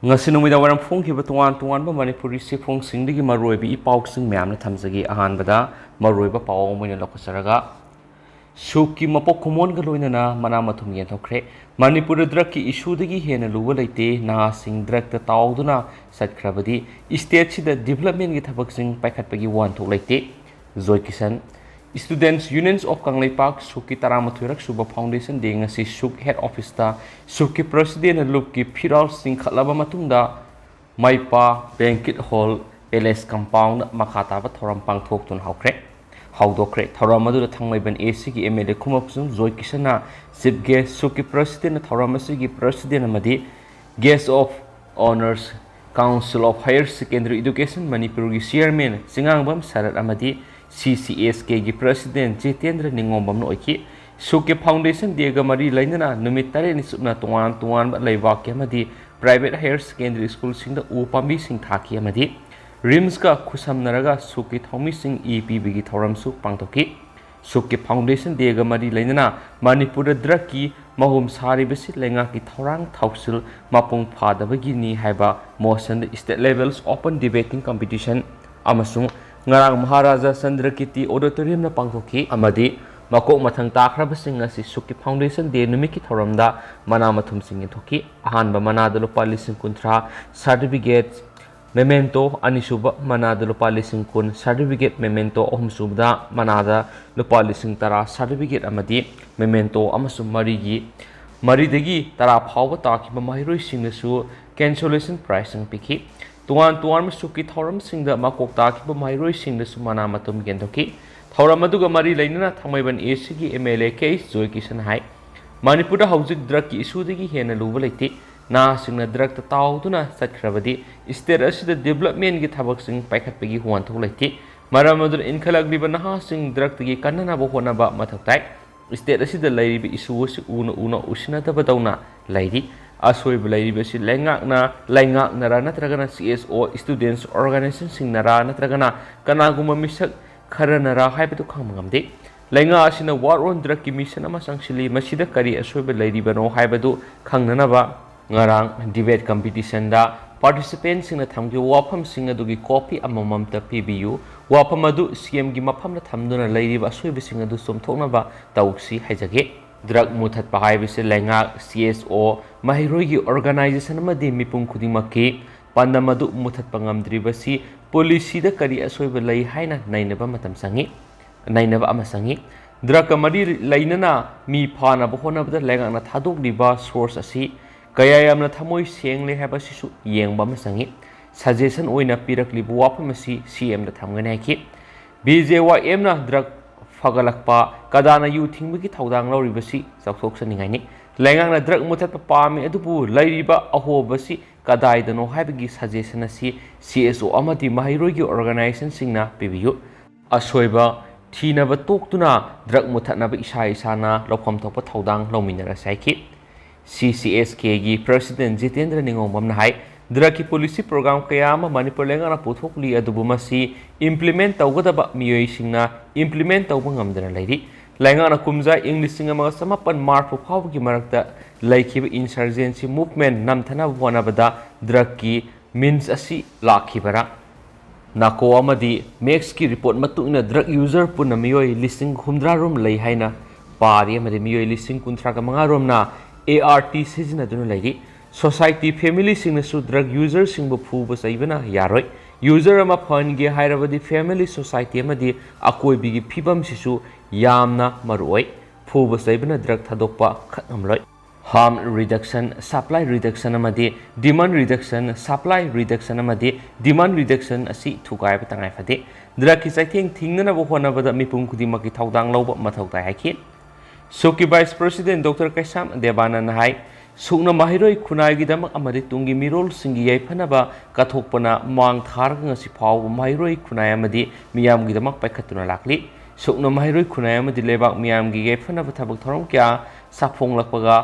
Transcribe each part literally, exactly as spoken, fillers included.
ꯉꯁꯤ ꯅꯨꯃꯤꯗꯥꯡ ꯋꯥꯏꯔꯝ ꯐꯣꯡꯈꯤꯕ ꯇꯣꯉꯥꯟ ꯇꯣꯉꯥꯟꯕ ꯃꯅꯤꯄꯨꯔꯤ ꯆꯦꯐꯣꯡꯁꯤꯡꯗꯒꯤ ꯃꯔꯨꯑꯣꯏꯕ ꯏ ꯄꯥꯎꯁꯤꯡ ꯃꯌꯥꯝꯅ ꯊꯝꯖꯒꯦ꯫ ꯑꯍꯥꯟꯕꯗ ꯃꯔꯨꯑꯣꯏꯕ ꯄꯥꯎ ꯑꯃ ꯑꯣꯏꯅ ꯂꯧꯈꯠꯆꯔꯒ, ꯁꯨꯛꯀꯤ ꯃꯄꯣꯛ ꯀꯨꯝꯑꯣꯟꯒ ꯂꯣꯏꯅꯅ ꯃꯅꯥ ꯃꯊꯨꯝ ꯌꯦꯟꯊꯣꯛꯈ꯭ꯔꯦ꯫ ꯃꯅꯤꯄꯨꯔꯗ ꯗ꯭ꯔꯒꯀꯤ ꯏꯁꯨꯗꯒꯤ ꯍꯦꯟꯅ ꯂꯨꯕ ꯂꯩꯇꯦ꯫ ꯅꯍꯥꯁꯤꯡ ꯗ꯭ꯔꯒꯇ ꯇꯥꯎꯗꯨꯅ ꯆꯠꯈ꯭ꯔꯕꯗꯤ ꯏꯁꯇꯦꯠꯁꯤꯗ ꯗꯤꯕꯂꯞꯃꯦꯟꯒꯤ ꯊꯕꯛꯁꯤꯡ ꯄꯥꯏꯈꯠꯄꯒꯤ ꯋꯥꯍꯟꯊꯣꯛ ꯂꯩꯇꯦ꯫ ꯖꯣꯏ Kisan. Students Unions of Kangleipak ꯁꯨꯛꯀꯤ ꯇꯔꯥꯃꯥꯊꯣꯏꯔꯛ ꯁꯨꯕ ꯐꯥꯎꯟꯗꯦꯁꯟ ꯗꯦ ꯉꯁꯤ ꯁꯨꯛ ꯍꯦꯗ ꯑꯣꯐꯤꯁꯇ ꯁꯨꯛꯀꯤ ꯄ꯭ꯔꯁꯤꯗꯦꯟꯅ ꯂꯨꯞꯀꯤ ꯐꯤꯔꯥꯜ ꯆꯤꯡꯈꯠꯂꯕ ꯃꯇꯨꯡꯗ ꯃꯩꯄꯥ ꯕꯦꯡꯀꯦꯠ ꯍꯣꯜ ꯄꯦꯂꯦꯁ ꯀꯝꯄꯥꯎꯟꯗ ꯃꯈꯥ ꯇꯥꯕ ꯊꯧꯔꯝ ꯄꯥꯡꯊꯣꯛꯇꯨꯅ ꯍꯧꯈ꯭ꯔꯦ꯫ ꯍꯧꯗꯣꯛꯈ꯭ꯔꯦ꯫ ꯊꯧꯔꯝ ꯑꯗꯨꯗ ꯊꯥꯡꯃꯩꯕꯟ ꯑꯦ ꯁꯤꯒꯤ M L A Khumukcham Joy ꯀꯤꯁꯟꯅ ꯆꯤꯐ ꯒꯦꯁ, ꯁꯨꯛꯀꯤ ꯄ꯭ꯔꯁꯤꯗꯦꯟꯅ ꯊꯧꯔꯝ ꯑꯁꯤꯒꯤ ꯄ꯭ꯔꯁꯤꯗꯦꯟ ꯑꯃꯗꯤ Guest of Honours, Council of Higher Secondary Education ꯃꯅꯤꯄꯨꯔꯒꯤ ꯆꯤꯌꯔꯃꯦꯟ ꯆꯤꯉꯥꯡꯕꯝ ꯁꯔꯠ ꯑꯃꯗꯤ ꯁꯤ ꯁꯤ ꯑꯦꯁ ꯀꯦꯒꯤ ꯄ꯭ꯔꯁꯤꯗꯦꯟ ꯖꯤꯇꯦꯟꯗ꯭ꯔ ꯅꯤꯉꯣꯝꯕꯝꯅ ꯑꯣꯏꯈꯤ꯫ ꯁꯨꯛꯀꯤ ꯐꯥꯎꯟꯗꯦꯁꯟ ꯗꯦꯒ ꯃꯔꯤ ꯂꯩꯅꯅ ꯅꯨꯃꯤꯠ ꯇꯔꯦꯠꯅꯤ ꯆꯨꯞꯅ ꯇꯣꯉꯥꯟ ꯇꯣꯉꯥꯟꯕ ꯂꯩꯕꯥꯛꯀꯤ ꯑꯃꯗꯤ ꯄ꯭ꯔꯥꯏꯚꯦꯠ ꯍꯥꯌꯔ ꯁꯦꯀꯦꯟꯗꯔꯤ ꯁ꯭ꯀꯨꯜꯁꯤꯡꯗ ꯎ ꯄꯥꯝꯕꯤꯁꯤꯡ ꯊꯥꯈꯤ ꯑꯃꯗꯤ ꯔꯤꯝꯁꯀ ꯈꯨꯠꯁꯝꯅꯔꯒ ꯁꯨꯛꯀꯤ ꯊꯧꯃꯤꯁꯤꯡ ꯏ ꯄꯤꯕꯒꯤ ꯊꯧꯔꯝꯁꯨ ꯄꯥꯡꯊꯣꯛꯈꯤ꯫ ꯁꯨꯛꯀꯤ ꯐꯥꯎꯟꯗꯦꯁꯟ ꯗꯦꯒ ꯃꯔꯤ ꯂꯩꯅꯅ ꯃꯅꯤꯄꯨꯔꯗ ꯗ꯭ꯔꯒꯀꯤ ꯃꯍꯨꯝ ꯁꯥꯔꯤꯕꯁꯤ ꯂꯩꯉꯥꯛꯀꯤ ꯊꯧꯔꯥꯡ ꯊꯧꯁꯤꯜ ꯃꯄꯨꯡ ꯐꯥꯗꯕꯒꯤꯅꯤ ꯍꯥꯏꯕ ꯃꯣꯁꯟꯗ state levels open debating competition ꯑꯃꯁꯨꯡ ꯉꯔꯥꯡ ꯃꯍꯥꯔꯥꯖꯥ ꯆꯟꯗ꯭ꯔꯀꯤꯔꯇꯤ ꯑꯣꯗꯤꯇꯣꯔꯤꯌꯝꯗ ꯄꯥꯡꯊꯣꯛꯈꯤ ꯑꯃꯗꯤ ꯃꯀꯣꯛ ꯃꯊꯪ ꯇꯥꯈ꯭ꯔꯕꯁꯤꯡ ꯑꯁꯤ ꯁꯨꯛꯀꯤ ꯐꯥꯎꯟꯗꯦꯁꯟ ꯗꯦ ꯅꯨꯃꯤꯠꯀꯤ ꯊꯧꯔꯝꯗ ꯃꯅꯥ ꯃꯊꯨꯝꯁꯤꯡ ꯌꯦꯟꯊꯣꯛꯈꯤ꯫ ꯑꯍꯥꯟꯕ ꯃꯅꯥꯗ ꯂꯨꯄꯥ ꯂꯤꯁꯤꯡ ꯀꯨꯟꯊ꯭ꯔꯥ ꯁꯥꯔꯇꯤꯐꯤꯀꯦꯠ ꯃꯦꯃꯦꯟꯇꯣ, ꯑꯅꯤꯁꯨꯕ ꯃꯅꯥꯗ ꯂꯨꯄꯥ ꯂꯤꯁꯤꯡ ꯀꯨꯟ ꯁꯥꯔꯇꯤꯐꯤꯀꯦꯠ ꯃꯦꯃꯦꯟꯇꯣ, ꯑꯍꯨꯝꯁꯨꯕꯗ ꯃꯅꯥꯗ ꯂꯨꯄꯥ ꯂꯤꯁꯤꯡ ꯇꯔꯥ ꯁꯥꯔꯇꯤꯐꯤꯀꯦꯠ ꯑꯃꯗꯤ ꯃꯦꯃꯦꯟꯇꯣ ꯑꯃꯁꯨꯡ ꯃꯔꯤꯒꯤ, ꯃꯔꯤꯗꯒꯤ ꯇꯔꯥ ꯐꯥꯎꯕ ꯇꯥꯈꯤꯕ ꯃꯍꯩꯔꯣꯏꯁꯤꯡꯗꯁꯨ ꯀꯟꯁꯣꯂꯦꯁꯟ ꯄ꯭ꯔꯥꯏꯖꯁꯤꯡ ꯄꯤꯈꯤ꯫ ꯇꯣꯉꯥꯟ ꯇꯣꯉꯥꯟꯕ ꯁꯨꯛꯀꯤ ꯊꯧꯔꯝꯁꯤꯡꯗ ꯃꯀꯣꯛ ꯇꯥꯈꯤꯕ ꯃꯍꯩꯔꯣꯏꯁꯤꯡꯗꯁꯨ ꯃꯅꯥ ꯃꯊꯨꯝ ꯌꯦꯟꯊꯣꯛꯈꯤ꯫ ꯊꯧꯔꯝ ꯑꯗꯨꯒ ꯃꯔꯤ ꯂꯩꯅꯅ ꯊꯥꯡꯃꯩꯕꯟ ꯑꯦ ꯁꯤꯒꯤ ꯑꯦꯝ ꯑꯦꯜ ꯑꯦ ꯀꯦ ꯑꯦꯁ ꯖꯣꯏ ꯀꯤꯁꯟ ꯍꯥꯏ, ꯃꯅꯤꯄꯨꯔꯗ ꯍꯧꯖꯤꯛ ꯗ꯭ꯔꯒꯀꯤ ꯏꯁꯨꯗꯒꯤ ꯍꯦꯟꯅ ꯂꯨꯕ ꯂꯩꯇꯦ꯫ ꯅꯍꯥꯁꯤꯡꯅ ꯗ꯭ꯔꯒꯇ ꯇꯥꯎꯗꯨꯅ ꯆꯠꯈ꯭ꯔꯕꯗꯤ ꯁ꯭ꯇꯦꯠ ꯑꯁꯤꯗ ꯗꯤꯕꯂꯞꯃꯦꯟꯒꯤ ꯊꯕꯛꯁꯤꯡ ꯄꯥꯏꯈꯠꯄꯒꯤ ꯋꯥꯍꯟꯊꯣꯛ ꯂꯩꯇꯦ꯫ ꯃꯔꯝ ꯑꯗꯨꯅ ꯏꯟꯈꯠꯂꯛꯂꯤꯕ ꯅꯍꯥꯁꯤꯡ ꯗ꯭ꯔꯒꯇꯒꯤ ꯀꯟꯅꯅꯕ ꯍꯣꯠꯅꯕ ꯃꯊꯧ ꯇꯥꯏ꯫ ꯁ꯭ꯇꯦꯠ ꯑꯁꯤꯗ ꯂꯩꯔꯤꯕ ꯏꯁꯨ ꯑꯁꯤ ꯎꯅ ꯎꯅ ꯎꯁꯤꯟꯅꯗꯕꯗꯧꯅ ꯂꯩꯔꯤ꯫ ꯑꯁꯣꯏꯕ ꯂꯩꯔꯤꯕꯁꯤ ꯂꯩꯉꯥꯛꯅ, ꯂꯩꯉꯥꯛꯅꯔꯥ ꯅꯠꯇ꯭ꯔꯒꯅ ꯁꯤ ꯑꯦꯁ ꯑꯣ, ꯁ꯭ꯇꯨꯗꯦꯟꯠꯁ ꯑꯣꯔꯒꯅꯥꯏꯖꯦꯁꯟꯁꯤꯡꯅꯔꯥ ꯅꯠꯇ꯭ꯔꯒꯅ ꯀꯅꯥꯒꯨꯝꯕ ꯃꯤꯁꯛ ꯈꯔꯅꯔꯥ ꯍꯥꯏꯕꯗꯨ ꯈꯪꯕ ꯉꯝꯗꯦ꯫ ꯂꯩꯉꯥꯛ ꯑꯁꯤꯅ War on Drugꯀꯤ ꯃꯤꯁꯟ ꯑꯃ ꯆꯪꯁꯤꯜꯂꯤ꯫ ꯃꯁꯤꯗ ꯀꯔꯤ ꯑꯁꯣꯏꯕ ꯂꯩꯔꯤꯕꯅꯣ ꯍꯥꯏꯕꯗꯨ ꯈꯪꯅꯅꯕ ꯉꯔꯥꯡ debate competitionꯗ participantꯁꯤꯡꯅ ꯊꯝꯈꯤꯕ ꯋꯥꯐꯝꯁꯤꯡ ꯑꯗꯨꯒꯤ copy ꯑꯃꯃꯝꯇ ꯄꯤꯕꯤꯌꯨ꯫ ꯋꯥꯐꯝ ꯑꯗꯨ CMꯒꯤ ꯃꯐꯝꯗ ꯊꯝꯗꯨꯅ ꯂꯩꯔꯤꯕ ꯑꯁꯣꯏꯕꯁꯤꯡ ꯑꯗꯨ ꯆꯨꯝꯊꯣꯛꯅꯕ ꯇꯧꯁꯤ ꯍꯥꯏꯖꯒꯦ꯫ Drug ꯃꯨꯊꯠꯄ ꯍꯥꯏꯕꯁꯤ ꯂꯩꯉꯥꯛ, CSO, ꯃꯍꯩꯔꯣꯏꯒꯤ organization ꯑꯃꯗꯤ ꯃꯤꯄꯨꯝ ꯈꯨꯗꯤꯡꯃꯛꯀꯤ ꯄꯥꯟꯗꯝ ꯑꯗꯨ ꯃꯨꯊꯠꯄ ꯉꯝꯗ꯭ꯔꯤꯕꯁꯤ policyꯗ ꯀꯔꯤ ꯑꯁꯣꯏꯕ ꯂꯩ ꯍꯥꯏꯅ ꯅꯩꯅꯕ ꯃꯇꯝ ꯆꯪꯏ, ꯅꯩꯅꯕ ꯑꯃ ꯆꯪꯏ꯫ Drugꯀ ꯃꯔꯤ ꯂꯩꯅꯅ ꯃꯤ ꯐꯥꯅꯕ ꯍꯣꯠꯅꯕꯗ ꯂꯩꯉꯥꯛꯅ ꯊꯥꯗꯣꯛꯂꯤꯕ source ꯑꯁꯤ ꯀꯌꯥ ꯌꯥꯝꯅ ꯊꯃꯣꯏ ꯁꯦꯡꯂꯦ ꯍꯥꯏꯕꯁꯤꯁꯨ ꯌꯦꯡꯕ ꯑꯃ ꯆꯪꯏ꯫ Suggestion ꯑꯣꯏꯅ ꯄꯤꯔꯛꯂꯤꯕ ꯋꯥꯐꯝ ꯑꯁꯤ CMꯗ ꯊꯝꯒꯅꯤ ꯍꯥꯏꯈꯤ꯫ BJYMꯅ drug ꯐꯒꯠꯂꯛꯄ ꯀꯗꯥꯅ ꯌꯨ ꯊꯤꯡꯕꯒꯤ ꯊꯧꯗꯥꯡ ꯂꯧꯔꯤꯕꯁꯤ ꯆꯥꯎꯊꯣꯛꯆꯅꯤꯡꯉꯥꯏꯅꯤ꯫ ꯂꯩꯉꯥꯛꯅ drug ꯃꯨꯊꯠꯄ ꯄꯥꯝꯃꯤ, ꯑꯗꯨꯕꯨ ꯂꯩꯔꯤꯕ ꯑꯍꯣꯕꯁꯤ ꯀꯗꯥꯏꯗꯅꯣ ꯍꯥꯏꯕꯒꯤ suggestion ꯑꯁꯤ CSO ꯑꯃꯗꯤ ꯃꯍꯩꯔꯣꯏꯒꯤ organizationꯁꯤꯡꯅ ꯄꯤꯕꯤꯌꯨ꯫ ꯑꯁꯣꯏꯕ ꯊꯤꯅꯕ ꯇꯣꯛꯇꯨꯅ drug ꯃꯨꯊꯠꯅꯕ ꯏꯁꯥ ꯏꯁꯥꯅ ꯂꯧꯐꯝ ꯊꯣꯛꯄ ꯊꯧꯗꯥꯡ ꯂꯧꯃꯤꯟꯅꯔꯁꯤ ꯍꯥꯏꯈꯤ꯫ CCSKꯒꯤ president ꯖꯤꯇꯦꯟꯗ꯭ꯔ ꯅꯤꯉꯣꯝꯕꯝꯅ ꯍꯥꯏ, drugꯀꯤ policy program ꯀꯌꯥ ꯑꯃ ꯃꯅꯤꯄꯨꯔ ꯂꯩꯉꯥꯛꯅ ꯄꯨꯊꯣꯛꯂꯤ, ꯑꯗꯨꯕꯨ ꯃꯁꯤ implement ꯇꯧꯒꯗꯕ ꯃꯤꯑꯣꯏꯁꯤꯡꯅ implement ꯇꯧꯕ ꯉꯝꯗꯅ ꯂꯩꯔꯤ꯫ ꯂꯩꯉꯥꯛꯅ ꯀꯨꯝꯖꯥ ꯏꯪ ꯂꯤꯁꯤꯡ ꯑꯃꯒ ꯆꯃꯥꯄꯟ ꯃꯔꯐꯨ ꯐꯥꯎꯕꯒꯤ ꯃꯔꯛꯇ ꯂꯩꯈꯤꯕ insurgency movement ꯅꯝꯊꯅꯕ ꯍꯣꯠꯅꯕꯗ drugꯀꯤ means ꯑꯁꯤ ꯂꯥꯛꯈꯤꯕꯔꯥ? NACO ꯑꯃꯗꯤ MACSꯀꯤ report ꯃꯇꯨꯡ ꯏꯟꯅ drug user ꯄꯨꯟꯅ ꯃꯤꯑꯣꯏ ꯂꯤꯁꯤꯡ ꯍꯨꯝꯗ꯭ꯔꯥ ꯔꯣꯝ ꯂꯩ ꯍꯥꯏꯅ ꯄꯥꯔꯤ ꯑꯃꯗꯤ ꯃꯤꯑꯣꯏ ꯂꯤꯁꯤꯡ ꯀꯨꯟꯊ꯭ꯔꯥꯒ ꯃꯉꯥ ꯔꯣꯝꯅ ART ꯁꯤꯖꯤꯟꯅꯗꯨꯅ ꯂꯩꯔꯤ꯫ Society, familyꯁꯤꯡꯅꯁꯨ drug userꯁꯤꯡꯕꯨ ꯐꯨꯕ ꯆꯩꯕꯅ ꯌꯥꯔꯣꯏ꯫ User ꯑꯃ ꯐꯍꯟꯒꯦ ꯍꯥꯏꯔꯕꯗꯤ family, society ꯑꯃꯗꯤ ꯑꯀꯣꯏꯕꯒꯤ ꯐꯤꯕꯝꯁꯤꯁꯨ ꯌꯥꯝꯅ ꯃꯔꯨꯑꯣꯏ꯫ ꯐꯨꯕ ꯆꯩꯕꯅ drug ꯊꯥꯗꯣꯛꯄ ꯈꯛ ꯉꯝꯂꯣꯏ꯫ Harm reduction, supply reduction ꯑꯃꯗꯤ demand reduction, supply reduction ꯑꯃꯗꯤ demand reduction ꯑꯁꯤ ꯊꯨꯒꯥꯏꯕ ꯇꯉꯥꯏ ꯐꯗꯦ꯫ Drugꯀꯤ ꯆꯩꯊꯦꯡ ꯊꯤꯡꯅꯅꯕ ꯍꯣꯠꯅꯕꯗ ꯃꯤꯄꯨꯝ ꯈꯨꯗꯤꯡꯃꯛꯀꯤ ꯊꯧꯗꯥꯡ ꯂꯧꯕ ꯃꯊꯧ ꯇꯥꯏ ꯍꯥꯏꯈꯤ꯫ SOCCUꯒꯤ vice president Doctor ꯀꯩꯁꯥꯝ ꯗꯦꯕꯥꯅꯟꯗꯅ ꯍꯥꯏ, SOCCꯅ ꯃꯍꯩꯔꯣꯏ ꯈꯨꯟꯅꯥꯏꯒꯤꯗꯃꯛ ꯑꯃꯗꯤ ꯇꯨꯡꯒꯤ ꯃꯤꯔꯣꯜꯁꯤꯡꯒꯤ ꯌꯥꯏꯐꯅꯕ ꯀꯠꯊꯣꯛꯄꯅ ꯃꯥꯡ ꯊꯥꯔꯒ ꯉꯁꯤ ꯐꯥꯎꯕ ꯃꯍꯩꯔꯣꯏ ꯈꯨꯟꯅꯥꯏ ꯑꯃꯗꯤ ꯃꯤꯌꯥꯝꯒꯤꯗꯃꯛ ꯄꯥꯏꯈꯠꯇꯨꯅ ꯂꯥꯛꯂꯤ꯫ SOCCꯅ ꯃꯍꯩꯔꯣꯏ ꯈꯨꯟꯅꯥꯏ ꯑꯃꯗꯤ ꯂꯩꯕꯥꯛ ꯃꯤꯌꯥꯝꯒꯤ ꯌꯥꯏꯐꯅꯕ ꯊꯕꯛ ꯊꯧꯔꯝ ꯀꯌꯥ ꯁꯥꯐꯣꯡꯂꯛꯄꯒ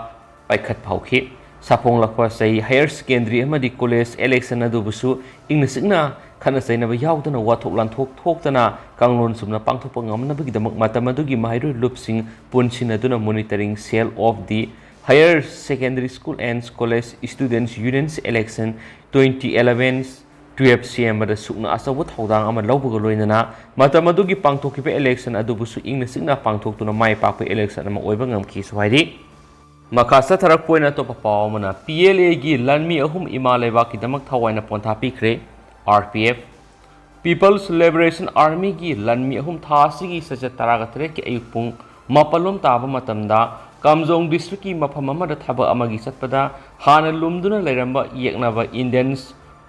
ꯄꯥꯏꯈꯠꯄ ꯍꯧꯈꯤ꯫ ꯁꯥꯐꯣꯡꯂꯛꯄ ꯆꯍꯤ higher secondary ꯑꯃꯗꯤ college election ꯑꯗꯨꯕꯨꯁꯨ ꯏꯪꯅ ꯆꯤꯛꯅ ꯈꯠꯅ ꯆꯩꯅꯕ ꯌꯥꯎꯗꯅ ꯋꯥꯊꯣꯛ ꯂꯥꯟꯊꯣꯛ ꯊꯣꯛꯇꯅ ꯀꯥꯡꯂꯣꯟ ꯆꯨꯝꯅ ꯄꯥꯡꯊꯣꯛꯄ ꯉꯝꯅꯕꯒꯤꯗꯃꯛ ꯃꯇꯝ ꯑꯗꯨꯒꯤ ꯃꯍꯩꯔꯣꯏ ꯂꯨꯞꯁꯤꯡ ꯄꯨꯟꯁꯤꯟꯅꯗꯨꯅ monitoring cell of the Higher Secondary School and College Students Unions Election twenty eleven twelve ꯁꯦꯝꯕꯗ ꯁꯨꯛꯅ ꯑꯆꯧꯕ ꯊꯧꯗꯥꯡ ꯑꯃ ꯂꯧꯕꯒ ꯂꯣꯏꯅꯅ ꯃꯇꯝ ꯑꯗꯨꯒꯤ ꯄꯥꯡꯊꯣꯛꯈꯤꯕ election ꯑꯗꯨꯕꯨꯁꯨ ꯏꯪꯅ ꯆꯤꯛꯅ ꯄꯥꯡꯊꯣꯛꯇꯨꯅ ꯃꯥꯏ ꯄꯥꯛꯄ election ꯑꯃ ꯑꯣꯏꯕ ꯉꯝꯈꯤꯁꯨ ꯍꯥꯏꯔꯤ꯫ ꯃꯈꯥ ꯆꯠꯊꯔꯛꯄ ꯑꯣꯏꯅ ꯑꯇꯣꯞꯄ ꯄꯥꯎ ꯑꯃꯅ, P L Aꯒꯤ ꯂꯥꯟꯃꯤ ꯑꯍꯨꯝ ꯏꯃꯥ ꯂꯩꯕꯥꯛꯀꯤꯗꯃꯛ ꯊꯋꯥꯏꯅ ꯄꯣꯟꯊꯥ ꯄꯤꯈ꯭ꯔꯦ꯫ R P F, People's Liberation Armyꯒꯤ ꯂꯥꯟꯃꯤ ꯑꯍꯨꯝ ꯊꯥ ꯑꯁꯤꯒꯤ ꯆꯩꯆꯠ ꯇꯔꯥꯒ ꯇꯔꯦꯠꯀꯤ ꯑꯌꯨꯛ ꯄꯨꯡ ꯃꯥꯄꯜ ꯂꯣꯝ ꯇꯥꯕ ꯃꯇꯝꯗ ꯀꯥꯝꯖꯣꯡ districtꯀꯤ ꯃꯐꯝ ꯑꯃꯗ ꯊꯕꯛ ꯑꯃꯒꯤ ꯆꯠꯄꯗ ꯍꯥꯟꯅ ꯂꯨꯝꯗꯨꯅ ꯂꯩꯔꯝꯕ ꯌꯦꯛꯅꯕ Indian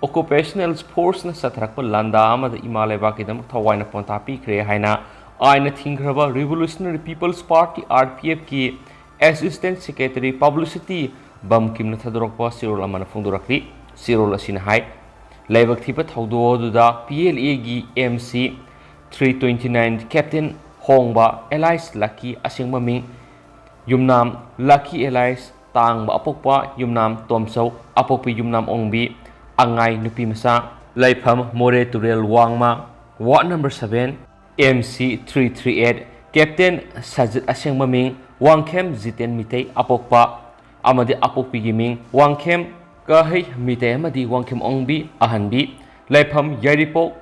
Occupational Forceꯅ ꯆꯠꯊꯔꯛꯄ ꯂꯥꯟꯗꯥ ꯑꯃꯗ ꯏꯃꯥ ꯂꯩꯕꯥꯛꯀꯤꯗꯃꯛ ꯊꯋꯥꯏꯅ ꯄꯣꯟꯊꯥ ꯄꯤꯈ꯭ꯔꯦ ꯍꯥꯏꯅ ꯑꯥꯏꯟꯅ ꯊꯤꯡꯈ꯭ꯔꯕ Revolutionary People's Party, R P Fꯀꯤ Assistant Secretary Publicity ꯕꯝꯀꯤꯝꯅ ꯊꯥꯗꯣꯔꯛꯄ ꯆꯦꯔꯣꯜ ꯑꯃꯅ ꯐꯣꯡꯗꯣꯔꯛꯂꯤ꯫ ꯆꯦꯔꯣꯜ ꯑꯁꯤꯅ ꯍꯥꯏ, ꯂꯥꯏꯕꯛ ꯊꯤꯕ ꯊꯧꯗꯣꯛ ꯑꯗꯨꯗ P L Aꯒꯤ M C three twenty nine Captain ꯍꯣꯡꯕ alias Lucky, ꯑꯁꯦꯡꯕ ꯃꯤꯡ ꯌꯨꯝꯅꯥꯝ Lucky alias ꯇꯥꯡꯕ, ꯑꯄꯣꯛꯄ ꯌꯨꯝꯅꯥꯝ ꯇꯣꯝꯆꯧ, ꯑꯄꯣꯛꯄꯤ ꯌꯨꯝꯅꯥꯝ ꯑꯣꯡꯕꯤ, ꯑꯉꯥꯏ ꯅꯨꯄꯤ ꯃꯆꯥ, ꯂꯩꯐꯝ ꯃꯣꯔꯦ ꯇꯨꯔꯦꯜ ꯋꯥꯡꯃ, ward number seven, M C three three eight, Captain Sajit, ꯑꯁꯦꯡꯕ ꯃꯤꯡ ꯋꯥꯡꯈꯦꯝ ꯖꯤꯇꯦꯟ ꯃꯤꯇꯩ, ꯑꯄꯣꯛꯄ ꯑꯃꯗꯤ ꯑꯄꯣꯛꯄꯤꯒꯤ ꯃꯤꯡ ꯋꯥꯡꯈꯦꯝ ꯀꯥꯍꯩ ꯃꯤꯇꯩ ꯑꯃꯗꯤ ꯋꯥꯡꯈꯦꯝ ꯑꯣꯡꯕꯤ, ꯑꯍꯟꯕꯤ, ꯂꯩꯐꯝ ꯌꯥꯏꯔꯤꯄꯣꯛ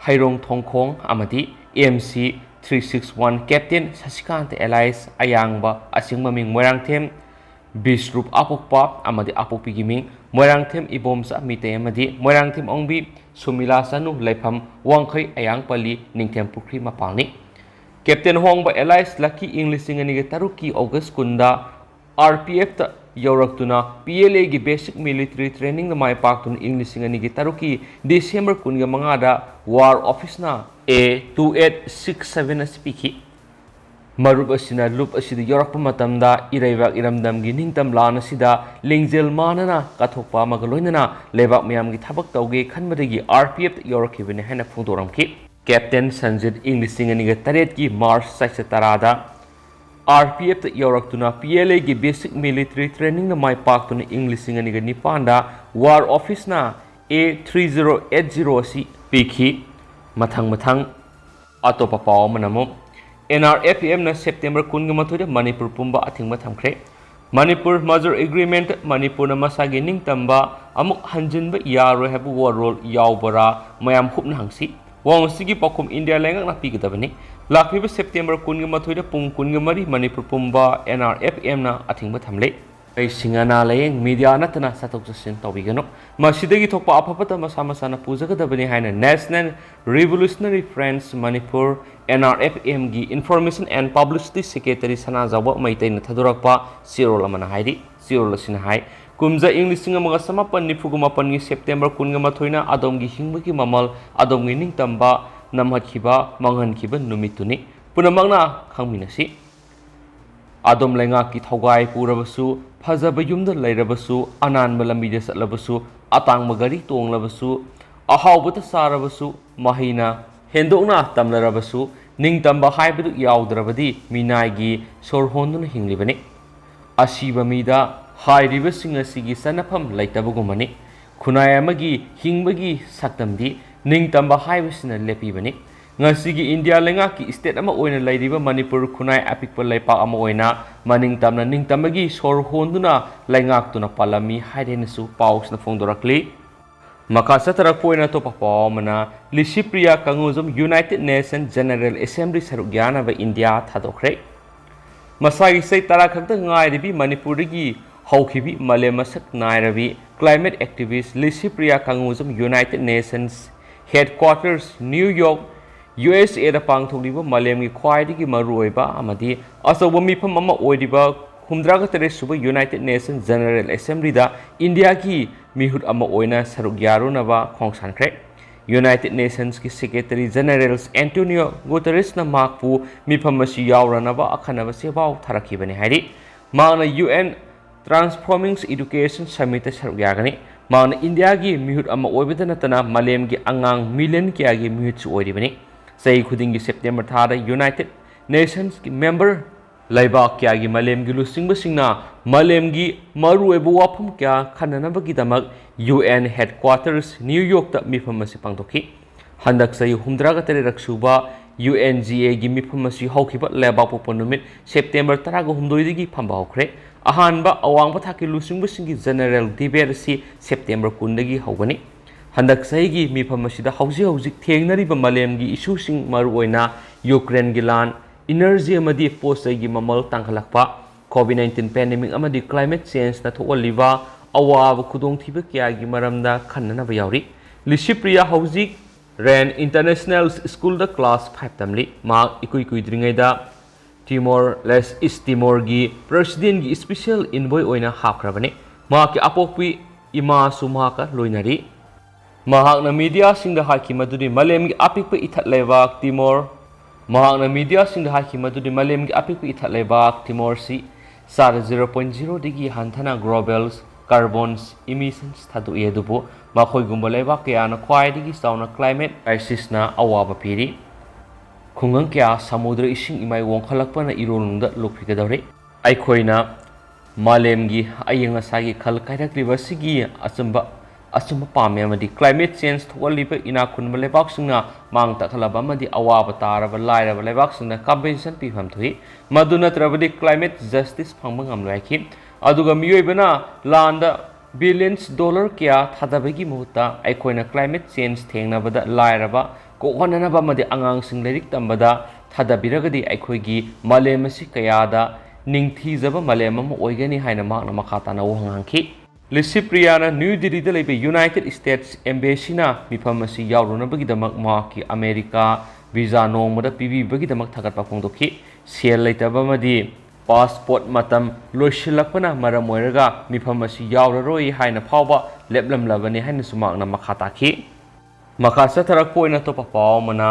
ꯍꯩꯔꯣꯡ ꯊꯣꯡꯈꯣꯡ ꯑꯃꯗꯤ M C three six one Captain ꯁꯁꯤꯀꯥꯟꯇ alias ꯑꯌꯥꯡꯕ, ꯑꯁꯦꯡꯕ ꯃꯤꯡ ꯃꯣꯏꯔꯥꯡꯊꯦꯝ ꯕꯤꯁ꯭ꯔꯨꯞ, ꯑꯄꯣꯛꯄ ꯑꯃꯗꯤ ꯑꯄꯣꯛꯄꯤꯒꯤ ꯃꯤꯡ ꯃꯣꯏꯔꯥꯡꯊꯦꯝ ꯏꯕꯣꯝꯆꯥ ꯃꯤꯇꯩ ꯑꯃꯗꯤ ꯃꯣꯏꯔꯥꯡꯊꯦꯝ ꯑꯣꯡꯕꯤ ꯁꯨꯃꯤꯂꯥ ꯆꯅꯨ, ꯂꯩꯐꯝ ꯋꯥꯡꯈꯩ ꯑꯌꯥꯡꯄꯜꯂꯤ ꯅꯤꯡꯊꯦꯝ ꯄꯨꯈ꯭ꯔꯤ ꯃꯄꯥꯜꯅꯤ꯫ Captain ꯍꯣꯡꯕ alias Lucky ꯏꯪ ꯂꯤꯁꯤꯡ ꯑꯅꯤꯒ ꯇꯔꯨꯛꯀꯤ August ꯀꯨꯟꯗ R P Fꯇ ꯌꯧꯔꯛꯇꯨꯅ P L Aꯒꯤ basic military trainingꯗ ꯃꯥꯏ ꯄꯥꯛꯇꯨꯅ ꯏꯪ ꯂꯤꯁꯤꯡ ꯑꯅꯤꯒ ꯇꯔꯨꯛꯀꯤ December ꯀꯨꯟꯒ ꯃꯉꯥꯗ War Officeꯅ A two eight six seven ꯑꯁꯤ ꯄꯤꯈꯤ꯫ ꯃꯔꯨꯞ ꯑꯁꯤꯅ ꯂꯨꯞ ꯑꯁꯤꯗ ꯌꯧꯔꯛꯄ ꯃꯇꯝꯗ ꯏꯔꯩꯕꯥꯛ ꯏꯔꯝꯗꯝꯒꯤ ꯅꯤꯡꯇꯝ ꯂꯥꯟ ꯑꯁꯤꯗ ꯂꯤꯡꯖꯦꯜ ꯃꯥꯟꯅꯅ ꯀꯠꯊꯣꯛꯄ ꯑꯃꯒ ꯂꯣꯏꯅꯅ ꯂꯩꯕꯥꯛ ꯃꯤꯌꯥꯝꯒꯤ ꯊꯕꯛ ꯇꯧꯒꯦ ꯈꯟꯕꯗꯒꯤ R P Fꯇ ꯌꯧꯔꯛꯈꯤꯕꯅꯤ ꯍꯥꯏꯅ ꯐꯣꯡꯗꯣꯔꯝꯈꯤ꯫ Captain ꯁꯟꯖꯤꯠ ꯏꯪ ꯂꯤꯁꯤꯡ ꯑꯅꯤꯒ ꯇꯔꯦꯠꯀꯤ March ꯆꯩꯆꯠ ꯇꯔꯥꯗ R P Fꯇ ꯌꯧꯔꯛꯇꯨꯅ P L Aꯒꯤ basic military trainingꯗ ꯃꯥꯏ ꯄꯥꯛꯇꯨꯅ ꯏꯪ ꯂꯤꯁꯤꯡ ꯑꯅꯤꯒ ꯅꯤꯄꯥꯟꯗ War Officeꯅ A three zero eight zero ꯑꯁꯤ ꯄꯤꯈꯤ꯫ ꯃꯊꯪ ꯃꯊꯪ ꯑꯇꯣꯞꯄ ꯄꯥꯎ ꯑꯃꯅ ꯑꯃꯨꯛ, N R F Mꯅ September ꯀꯨꯟꯒ ꯃꯥꯊꯣꯏꯗ ꯃꯅꯤꯄꯨꯔ ꯄꯨꯝꯕ ꯑꯊꯤꯡꯕ ꯊꯝꯈ꯭ꯔꯦ꯫ ꯃꯅꯤꯄꯨꯔ Merger Agreement, ꯃꯅꯤꯄꯨꯔꯅ ꯃꯁꯥꯒꯤ ꯅꯤꯡꯇꯝꯕ ꯑꯃꯨꯛ ꯍꯟꯖꯤꯟꯕ ꯌꯥꯔꯣꯏ ꯍꯥꯏꯕ ꯋꯥꯔꯣꯜ ꯌꯥꯎꯕꯔꯥ? ꯃꯌꯥꯝ ꯍꯨꯞꯅ ꯍꯪꯁꯤ꯫ ꯋꯥꯍꯪ ꯑꯁꯤꯒꯤ ꯄꯥꯎꯈꯨꯝ ꯏꯟꯗꯤꯌꯥ ꯂꯩꯉꯥꯛꯅ ꯄꯤꯒꯗꯕꯅꯤ꯫ ꯂꯥꯛꯂꯤꯕ ꯁꯦꯞꯇꯦꯝꯕꯔ ꯀꯨꯟꯒ ꯃꯥꯊꯣꯏꯗ ꯄꯨꯡ ꯀꯨꯟꯒ ꯃꯔꯤ ꯃꯅꯤꯄꯨꯔ ꯄꯨꯝꯕ N R F M ꯅ ꯑꯊꯤꯡꯕ ꯊꯝꯂꯦ꯫ ꯑꯩꯁꯤꯡ ꯑꯅꯥ ꯂꯥꯌꯦꯡ, ꯃꯤꯗꯤꯌꯥ ꯅꯠꯇꯅ ꯆꯠꯊꯣꯛ ꯆꯠꯁꯤꯟ ꯇꯧꯕꯤꯒꯅꯨ꯫ ꯃꯁꯤꯗꯒꯤ ꯊꯣꯛꯄ ꯑꯐ ꯐꯠꯇ ꯃꯁꯥ ꯃꯁꯥꯅ ꯄꯨꯖꯒꯗꯕꯅꯤ ꯍꯥꯏꯅ National Revolutionary Front Manipur, N R F M ꯒꯤ Information and Publicity Secretary ꯁꯅꯥꯖꯥꯎꯕ ꯃꯩꯇꯩꯅ ꯊꯥꯗꯣꯔꯛꯄ ꯆꯦꯔꯣꯜ ꯑꯃꯅ ꯍꯥꯏꯔꯤ꯫ ꯆꯦꯔꯣꯜ ꯑꯁꯤꯅ ꯍꯥꯏ, ꯀꯨꯝꯖꯥ ꯏꯪ ꯂꯤꯁꯤꯡ ꯑꯃꯒ ꯆꯃꯥꯄꯟ ꯅꯤꯐꯨꯒ ꯃꯥꯄꯟꯒꯤ ꯁꯦꯞꯇꯦꯝꯕꯔ ꯀꯨꯟꯒ ꯃꯥꯊꯣꯏꯅ ꯑꯗꯣꯝꯒꯤ ꯍꯤꯡꯕꯒꯤ ꯃꯃꯜ, ꯑꯗꯣꯝꯒꯤ ꯅꯤꯡꯇꯝꯕ ꯅꯝꯍꯠꯈꯤꯕ, ꯃꯥꯡꯍꯟꯈꯤꯕ ꯅꯨꯃꯤꯠꯇꯨꯅꯤ꯫ ꯄꯨꯝꯅꯃꯛꯅ ꯈꯪꯃꯤꯟꯅꯁꯤ꯫ ꯑꯗꯣꯝ ꯂꯩꯉꯥꯛꯀꯤ ꯊꯧꯒꯥꯏ ꯄꯨꯔꯕꯁꯨ, ꯐꯖꯕ ꯌꯨꯝꯗ ꯂꯩꯔꯕꯁꯨ, ꯑꯅꯥꯟꯕ ꯂꯝꯕꯤꯗ ꯆꯠꯂꯕꯁꯨ, ꯑꯇꯥꯡꯕ ꯒꯥꯔꯤ ꯇꯣꯡꯂꯕꯁꯨ, ꯑꯍꯥꯎꯕꯇ ꯆꯥꯔꯕꯁꯨ, ꯃꯍꯩꯅ ꯍꯦꯟꯗꯣꯛꯅ ꯇꯝꯂꯔꯕꯁꯨ, ꯅꯤꯡꯇꯝꯕ ꯍꯥꯏꯕꯗꯨ ꯌꯥꯎꯗ꯭ꯔꯕꯗꯤ ꯃꯤꯅꯥꯏꯒꯤ ꯁꯣꯔ ꯍꯣꯟꯗꯨꯅ ꯍꯤꯡꯂꯤꯕꯅꯤ꯫ ꯑꯁꯤꯕ ꯃꯤꯗ ꯍꯥꯏꯔꯤꯕꯁꯤꯡ ꯑꯁꯤꯒꯤ ꯆꯟꯅꯐꯝ ꯂꯩꯇꯕꯒꯨꯝꯕꯅꯤ꯫ ꯈꯨꯟꯅꯥꯏ ꯑꯃꯒꯤ ꯍꯤꯡꯕꯒꯤ ꯁꯛꯇꯝꯗꯤ ꯅꯤꯡꯇꯝꯕ ꯍꯥꯏꯕꯁꯤꯅ ꯂꯦꯞꯄꯤꯕꯅꯤ꯫ ꯉꯁꯤꯒꯤ ꯏꯟꯗꯤꯌꯥ ꯂꯩꯉꯥꯛꯀꯤ state ꯑꯃ ꯑꯣꯏꯅ ꯂꯩꯔꯤꯕ ꯃꯅꯤꯄꯨꯔ ꯈꯨꯟꯅꯥꯏ ꯑꯄꯤꯛꯄ ꯂꯩꯄꯥꯛ ꯑꯃ ꯑꯣꯏꯅ ꯃꯅꯤꯡ ꯇꯝꯅ ꯅꯤꯡꯇꯝꯕꯒꯤ ꯁꯣꯔ ꯍꯣꯟꯗꯨꯅ ꯂꯩꯉꯥꯛꯇꯨꯅ ꯄꯥꯜꯂꯝꯃꯤ ꯍꯥꯏꯔꯦꯅꯁꯨ ꯄꯥꯎꯁꯤꯅ ꯐꯣꯡꯗꯣꯔꯛꯂꯤ꯫ ꯃꯈꯥ ꯆꯠꯊꯔꯛꯄ ꯑꯣꯏꯅ ꯑꯇꯣꯞꯄ ꯄꯥꯎ ꯑꯃꯅ, Licypriya ꯀꯪꯒꯨꯖꯝ United Nations General Assembly ꯁꯔꯨꯛ ꯌꯥꯅꯕ ꯏꯟꯗꯤꯌꯥ ꯊꯥꯗꯣꯛꯈ꯭ꯔꯦ꯫ ꯃꯁꯥꯒꯤ ꯆꯍꯤ ꯇꯔꯥ ꯈꯛꯇ ꯉꯥꯏꯔꯤꯕꯤ ꯃꯅꯤꯄꯨꯔꯗꯒꯤ ꯍꯧꯈꯤꯕꯤ ꯃꯥꯂꯦꯝ ꯃꯁꯛ ꯅꯥꯏꯔꯕꯤ climate activist Licypriya ꯀꯪꯒꯨꯖꯝ United Nations Headquarters New York, U S A ꯗ ꯄꯥꯡꯊꯣꯛꯂꯤꯕ ꯃꯥꯂꯦꯝꯒꯤ ꯈ꯭ꯋꯥꯏꯗꯒꯤ ꯃꯔꯨꯑꯣꯏꯕ ꯑꯃꯗꯤ ꯑꯆꯧꯕ ꯃꯤꯐꯝ ꯑꯃ ꯑꯣꯏꯔꯤꯕ ꯍꯨꯝꯗ꯭ꯔꯥꯒ ꯇꯔꯦꯠ ꯁꯨꯕ United Nations General Assembly ꯗ ꯏꯟꯗꯤꯌꯥꯒꯤ ꯃꯤꯍꯨꯠ ꯑꯃ ꯑꯣꯏꯅ ꯁꯔꯨꯛ ꯌꯥꯔꯨꯅꯕ ꯈꯣꯡꯁꯥꯟꯈ꯭ꯔꯦ꯫ United Nations ꯀꯤ Secretary General Antonio Guterres ꯅ ꯃꯍꯥꯛꯄꯨ ꯃꯤꯐꯝ ꯑꯁꯤ ꯌꯥꯎꯔꯅꯕ ꯑꯈꯟꯅꯕ ꯆꯦꯄꯥꯎ ꯊꯥꯔꯛꯈꯤꯕꯅꯤ ꯍꯥꯏꯔꯤ꯫ ꯃꯍꯥꯛꯅ U N Transforming Education Summit ꯇ ꯁꯔꯨꯛ ꯌꯥꯒꯅꯤ꯫ ꯃꯍꯥꯛꯅ ꯏꯟꯗꯤꯌꯥꯒꯤ ꯃꯤꯍꯨꯠ ꯑꯃ ꯑꯣꯏꯕꯗ ꯅꯠꯇꯅ ꯃꯥꯂꯦꯝꯒꯤ ꯑꯉꯥꯡ million ꯀꯌꯥꯒꯤ ꯃꯤꯍꯨꯠꯁꯨ ꯑꯣꯏꯔꯤꯕꯅꯤ꯫ ꯆꯍꯤ ꯈꯨꯗꯤꯡꯒꯤ ꯁꯦꯞꯇꯦꯝꯕꯔ ꯊꯥꯗ United Nations ꯀꯤ member ꯂꯩꯕꯥꯛ ꯀꯌꯥꯒꯤ ꯃꯥꯂꯦꯝꯒꯤ ꯂꯨꯆꯤꯡꯕꯁꯤꯡꯅ ꯃꯥꯂꯦꯝꯒꯤ ꯃꯔꯨꯑꯣꯏꯕ ꯋꯥꯐꯝ ꯀꯌꯥ ꯈꯟꯅꯅꯕꯒꯤꯗꯃꯛ U N Headquarters New York ꯇ ꯃꯤꯐꯝ ꯑꯁꯤ ꯄꯥꯡꯊꯣꯛꯈꯤ꯫ ꯍꯟꯗꯛ ꯆꯍꯤ ꯍꯨꯝꯗ꯭ꯔꯥꯒ ꯇꯔꯦꯠ ꯁꯨꯕ UNGAꯒꯤ ꯃꯤꯐꯝ ꯑꯁꯤ ꯍꯧꯈꯤꯕ ꯂꯩꯕꯥꯛꯄꯣꯛꯄ ꯅꯨꯃꯤꯠ ꯁꯦꯞꯇꯦꯝꯕꯔ ꯇꯔꯥꯒ ꯍꯨꯝꯗꯣꯏꯗꯒꯤ ꯐꯝꯕ ꯍꯧꯈ꯭ꯔꯦ꯫ ꯑꯍꯥꯟꯕ ꯑꯋꯥꯡꯕ ꯊꯥꯛꯀꯤ ꯂꯨꯆꯤꯡꯕꯁꯤꯡꯒꯤ general debate ꯑꯁꯤ ꯁꯦꯞꯇꯦꯝꯕꯔ ꯀꯨꯟꯗꯒꯤ ꯍꯧꯒꯅꯤ꯫ ꯍꯟꯗꯛ ꯆꯍꯤꯒꯤ ꯃꯤꯐꯝ ꯑꯁꯤꯗ ꯍꯧꯖꯤꯛ ꯍꯧꯖꯤꯛ ꯊꯦꯡꯅꯔꯤꯕ ꯃꯥꯂꯦꯝꯒꯤ issueꯁꯤꯡ, ꯃꯔꯨꯑꯣꯏꯅ ꯌꯨꯀ꯭ꯔꯦꯟꯒꯤ ꯂꯥꯟ, energy ꯑꯃꯗꯤ ꯄꯣꯠ ꯆꯩꯒꯤ ꯃꯃꯜ ꯇꯥꯡꯈꯠꯂꯛꯄ, COVID nineteen pandemic ꯑꯃꯗꯤ climate changeꯅ ꯊꯣꯛꯍꯜꯂꯤꯕ ꯑꯋꯥꯕ ꯈꯨꯗꯣꯡꯊꯤꯕ ꯀꯌꯥꯒꯤ ꯃꯔꯝꯗ ꯈꯟꯅꯅꯕ ꯌꯥꯎꯔꯤ꯫ ꯂꯤꯁꯤꯄ꯭ꯔꯤꯌꯥ ꯍꯧꯖꯤꯛ Rennes International Schoolꯗ class five ꯇꯝꯂꯤ꯫ ꯃꯍꯥꯛ ꯏꯀꯨꯏ ꯀꯨꯏꯗ꯭ꯔꯤꯉꯩꯗ Timor Leste, East Timorꯒꯤ presidentꯒꯤ special envoy ꯑꯣꯏꯅ ꯍꯥꯞꯈ꯭ꯔꯕꯅꯤ꯫ ꯃꯍꯥꯛꯀꯤ ꯑꯄꯣꯛꯄꯤ ꯏꯃꯥꯁꯨ ꯃꯍꯥꯛꯀ ꯂꯣꯏꯅꯔꯤ꯫ ꯃꯍꯥꯛꯅ mediaꯁꯤꯡꯗ ꯍꯥꯏꯈꯤ ꯃꯗꯨꯗꯤ ꯃꯥꯂꯦꯝꯒꯤ ꯑꯄꯤꯛꯄ ꯏꯊꯠ ꯂꯩꯕꯥꯛ ꯇꯤꯃꯣꯔ, ꯃꯍꯥꯛꯅ mediaꯁꯤꯡꯗ ꯍꯥꯏꯈꯤ ꯃꯗꯨꯗꯤ ꯃꯥꯂꯦꯝꯒꯤ ꯑꯄꯤꯛꯄ ꯏꯊꯠ ꯂꯩꯕꯥꯛ ꯇꯤꯃꯣꯔꯁꯤ ꯆꯥꯗ zero point zeroꯗꯒꯤ ꯍꯟꯊꯅ global carbon emissions ꯊꯥꯗꯣꯛꯏ, ꯑꯗꯨꯕꯨ ꯃꯈꯣꯏꯒꯨꯝꯕ ꯂꯩꯕꯥꯛ ꯀꯌꯥꯅ ꯈ꯭ꯋꯥꯏꯗꯒꯤ ꯆꯥꯎꯅ climate crisisꯅ ꯑꯋꯥꯕ ꯄꯤꯔꯤ꯫ ꯈꯨꯡꯒꯪ ꯀꯌꯥ ꯁꯃꯨꯗ꯭ꯔ ꯏꯁꯤꯡ ꯏꯃꯥꯏ ꯋꯥꯡꯈꯠꯂꯛꯄꯅ ꯏꯔꯣꯜꯅꯨꯡꯗ ꯂꯨꯞꯈꯤꯒꯗꯧꯔꯤ꯫ ꯑꯩꯈꯣꯏꯅ ꯃꯥꯂꯦꯝꯒꯤ ꯑꯏꯪ ꯑꯁꯥꯒꯤ ꯈꯜ ꯀꯥꯏꯔꯛꯂꯤꯕ ꯑꯁꯤꯒꯤ ꯑꯆꯨꯝꯕ, ꯑꯆꯨꯝꯕ ꯄꯥꯝꯃꯤ ꯑꯃꯗꯤ climate change ꯊꯣꯛꯍꯜꯂꯤꯕ ꯏꯅꯥꯛ ꯈꯨꯟꯕ ꯂꯩꯕꯥꯛꯁꯤꯡꯅ ꯃꯥꯡ ꯇꯥꯛꯍꯜꯂꯕ ꯑꯃꯗꯤ ꯑꯋꯥꯕ ꯇꯥꯔꯕ ꯂꯥꯏꯔꯕ ꯂꯩꯕꯥꯛꯁꯤꯡꯅ compensation ꯄꯤꯐꯝ ꯊꯣꯛꯏ꯫ ꯃꯗꯨ ꯅꯠꯇ꯭ꯔꯕꯗꯤ climate justice ꯐꯪꯕ ꯉꯝꯂꯣꯏ ꯍꯥꯏꯈꯤ꯫ ꯑꯗꯨꯒ ꯃꯤꯑꯣꯏꯕꯅ ꯂꯥꯟꯗ billions dollar ꯀꯌꯥ ꯊꯥꯗꯕꯒꯤ ꯃꯍꯨꯠꯇ ꯑꯩꯈꯣꯏꯅ climate change ꯊꯦꯡꯅꯕꯗ ꯂꯥꯏꯔꯕ ꯀꯣꯛꯍꯟꯅꯅꯕ ꯑꯃꯗꯤ ꯑꯉꯥꯡꯁꯤꯡ ꯂꯥꯏꯔꯤꯛ ꯇꯝꯕꯗ ꯊꯥꯗꯕꯤꯔꯒꯗꯤ ꯑꯩꯈꯣꯏꯒꯤ ꯃꯥꯂꯦꯝ ꯑꯁꯤ ꯀꯌꯥꯗ ꯅꯤꯡꯊꯤꯖꯕ ꯃꯥꯂꯦꯝ ꯑꯃ ꯑꯣꯏꯒꯅꯤ ꯍꯥꯏꯅ ꯃꯍꯥꯛꯅ ꯃꯈꯥ ꯇꯥꯅ ꯋꯥꯍꯪ ꯍꯪꯈꯤ꯫ ꯂꯤꯁꯤꯄ꯭ꯔꯤꯌꯥꯅ ꯅ꯭ꯌꯨ ꯗꯤꯜꯂꯤꯗ ꯂꯩꯕ United States Embassyꯅ ꯃꯤꯐꯝ ꯑꯁꯤ ꯌꯥꯎꯔꯨꯅꯕꯒꯤꯗꯃꯛ ꯃꯍꯥꯛꯀꯤ ꯑꯃꯦꯔꯤꯀꯥ visa ꯅꯣꯡꯃꯗ ꯄꯤꯕꯤꯕꯒꯤꯗꯃꯛ ꯊꯥꯒꯠꯄ ꯐꯣꯡꯗꯣꯛꯈꯤ꯫ ꯁꯦꯜ ꯂꯩꯇꯕ ꯑꯃꯗꯤ passport ꯃꯇꯝ ꯂꯣꯏꯁꯤꯜꯂꯛꯄꯅ ꯃꯔꯝ ꯑꯣꯏꯔꯒ ꯃꯤꯐꯝ ꯑꯁꯤ ꯌꯥꯎꯔꯔꯣꯏ ꯍꯥꯏꯅ ꯐꯥꯎꯕ ꯂꯦꯞꯂꯝꯂꯕꯅꯤ ꯍꯥꯏꯅꯁꯨ ꯃꯍꯥꯛꯅ ꯃꯈꯥ ꯇꯥꯈꯤ꯫ ꯃꯈꯥ ꯆꯠꯊꯔꯛꯄ ꯑꯣꯏꯅ ꯑꯇꯣꯞꯄ ꯄꯥꯎ ꯑꯃꯅ,